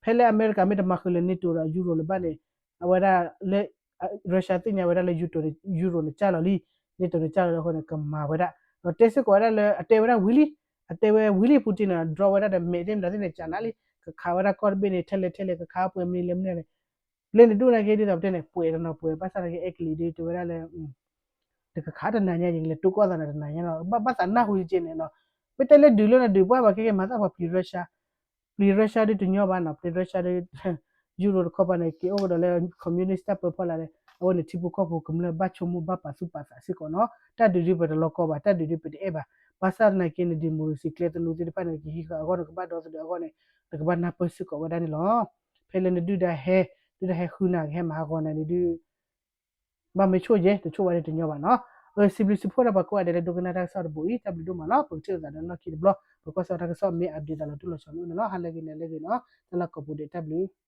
ဖဲလၢအမဲရကၤမ့ၢ်တမၤဃုာ်လၢ NATO ဒီး ယူရိၤလၢၤဘၣ်န့ၣ် အဝဲဒၣ်လၢ Russia သ့ၣ်ညါဝဲဒၣ်လၢ ယူရိၤန့ၣ်ကၢ်လီၤလံ, NATO န့ၣ်ကၢ်လီၤလံအဃိန့ၣ် ကမၤဝဲဒၣ်, ဒီးတဲစ့ၢ်ကီးဝဲဒၣ်လၢ အတဲဝဲဒၣ်ဝံၤလံ, အတဲဝဲဝံၤလံ Putin န့ၣ် draw ဝဲဒၣ်ဒီး မဲာ်သ့ၣ်မတၤသ့ၣ်န့ၣ် ကၢ်နးလံ, ကခးဝဲဒၣ်ကီၢ်တဘ့ၣ်န့ၣ် ထဲလဲၣ်ထဲလဲၣ် ကခးပှဲၤမနုၤလဲၣ်မနုၤန့ၣ် လၢနဒိၣ်နာ်က့ ဒ်သိးပတဲန့ၣ် ပှဲၤတနီၤပှဲၤ ဘၣ်ဆၣ်သနာ်က့ အဲကလံးဒုးတဲဝဲဒၣ်လၢ တကခးတနၤညါ ယကလဲၤတိၢ်ကီၢ်သးန့ၣ်တနၤညါလီၤ, ဘၣ်သးနၢ်ဟူယက့န့ၣ်နီၤ, မ့ၢ်တဲလၢဒုးလၢနဒုးပှၢ်ဘၣ်ခဲက့ၤ မၤသးပှၤပျံၤ Russia, ပျံၤ Russia ဒုးတညီဘၣ်နီၤ, ပျံၤ Russia ဒုး ယူရိၤတခီပၤန့ၣ် က့ၤအိၣ်ကဒီးလၢ communist တၢ်ပၢဖီလာ်ဒီး အဝဲန့ၣ်ထံဖိကီၢ်ဖိကမျၢၢ်ဘၣ်ဆိကမိၣ်ဘၣ်ပာ်သူၣ်ပာ်သးစ့ၢ်ကီးနီၤ, တၢ်ဒုးဒုးပတလီၤကီဘၣ်, တၢ်ဒုးဒုးပတအဲၣ်ဘၣ်, ဘၣ်ဆၣ်သနာ်က့န့ၣ် democracy ကျဲသနူသ့ၣ်တဖၣ်န့ၣ် ကဟံးဃာ်အဂီၢ် နကဘၣ်ဒီသဒၢအဂီၢ်န့ၣ် နကဘၣ်နၢ်ပၢၢ်စ့ၢ်ကီးဝဲဒၣ်န့ၣ်လီၤ. ဖဲလၢနဒုၣ်ဒါဟဲ, ဒုၣ်ဒါဟဲဃုနၤ ကဟဲမၤဟးဂီၤနၤန့ၣ်ဒုး ဘၣ်မ့ၢ်ဆိၣ်ယဲ တဆိၣ်ဘၣ်ဒ်တညီဘၣ်နီၤ. စံးဘျုးစံးဖှိၣ်ဒၣ်ပှၤကိးဂၤဒဲးလၢဒိကနၣ်တၢ်ကစီၣ်တဘိအံၤ တၢ်ဘျုးဒိၣ်မးနီၤ, ပကထံၣ်လိာ်သးဒီးလီၢ်ခံတဘျီ, ပကွၢ်စၢၤတၢ်ကစီၣ်မ့ၢ် update သးလီၤတူၢ်လီၤဆီမ့ၢ်န့ၣ်လီၤ, ဟါလၢဂ့ၤ နၤလၢဂ့ၤနီၤ, တၢ်လၢကိးပူၤဒဲး တၢ်ဘျုး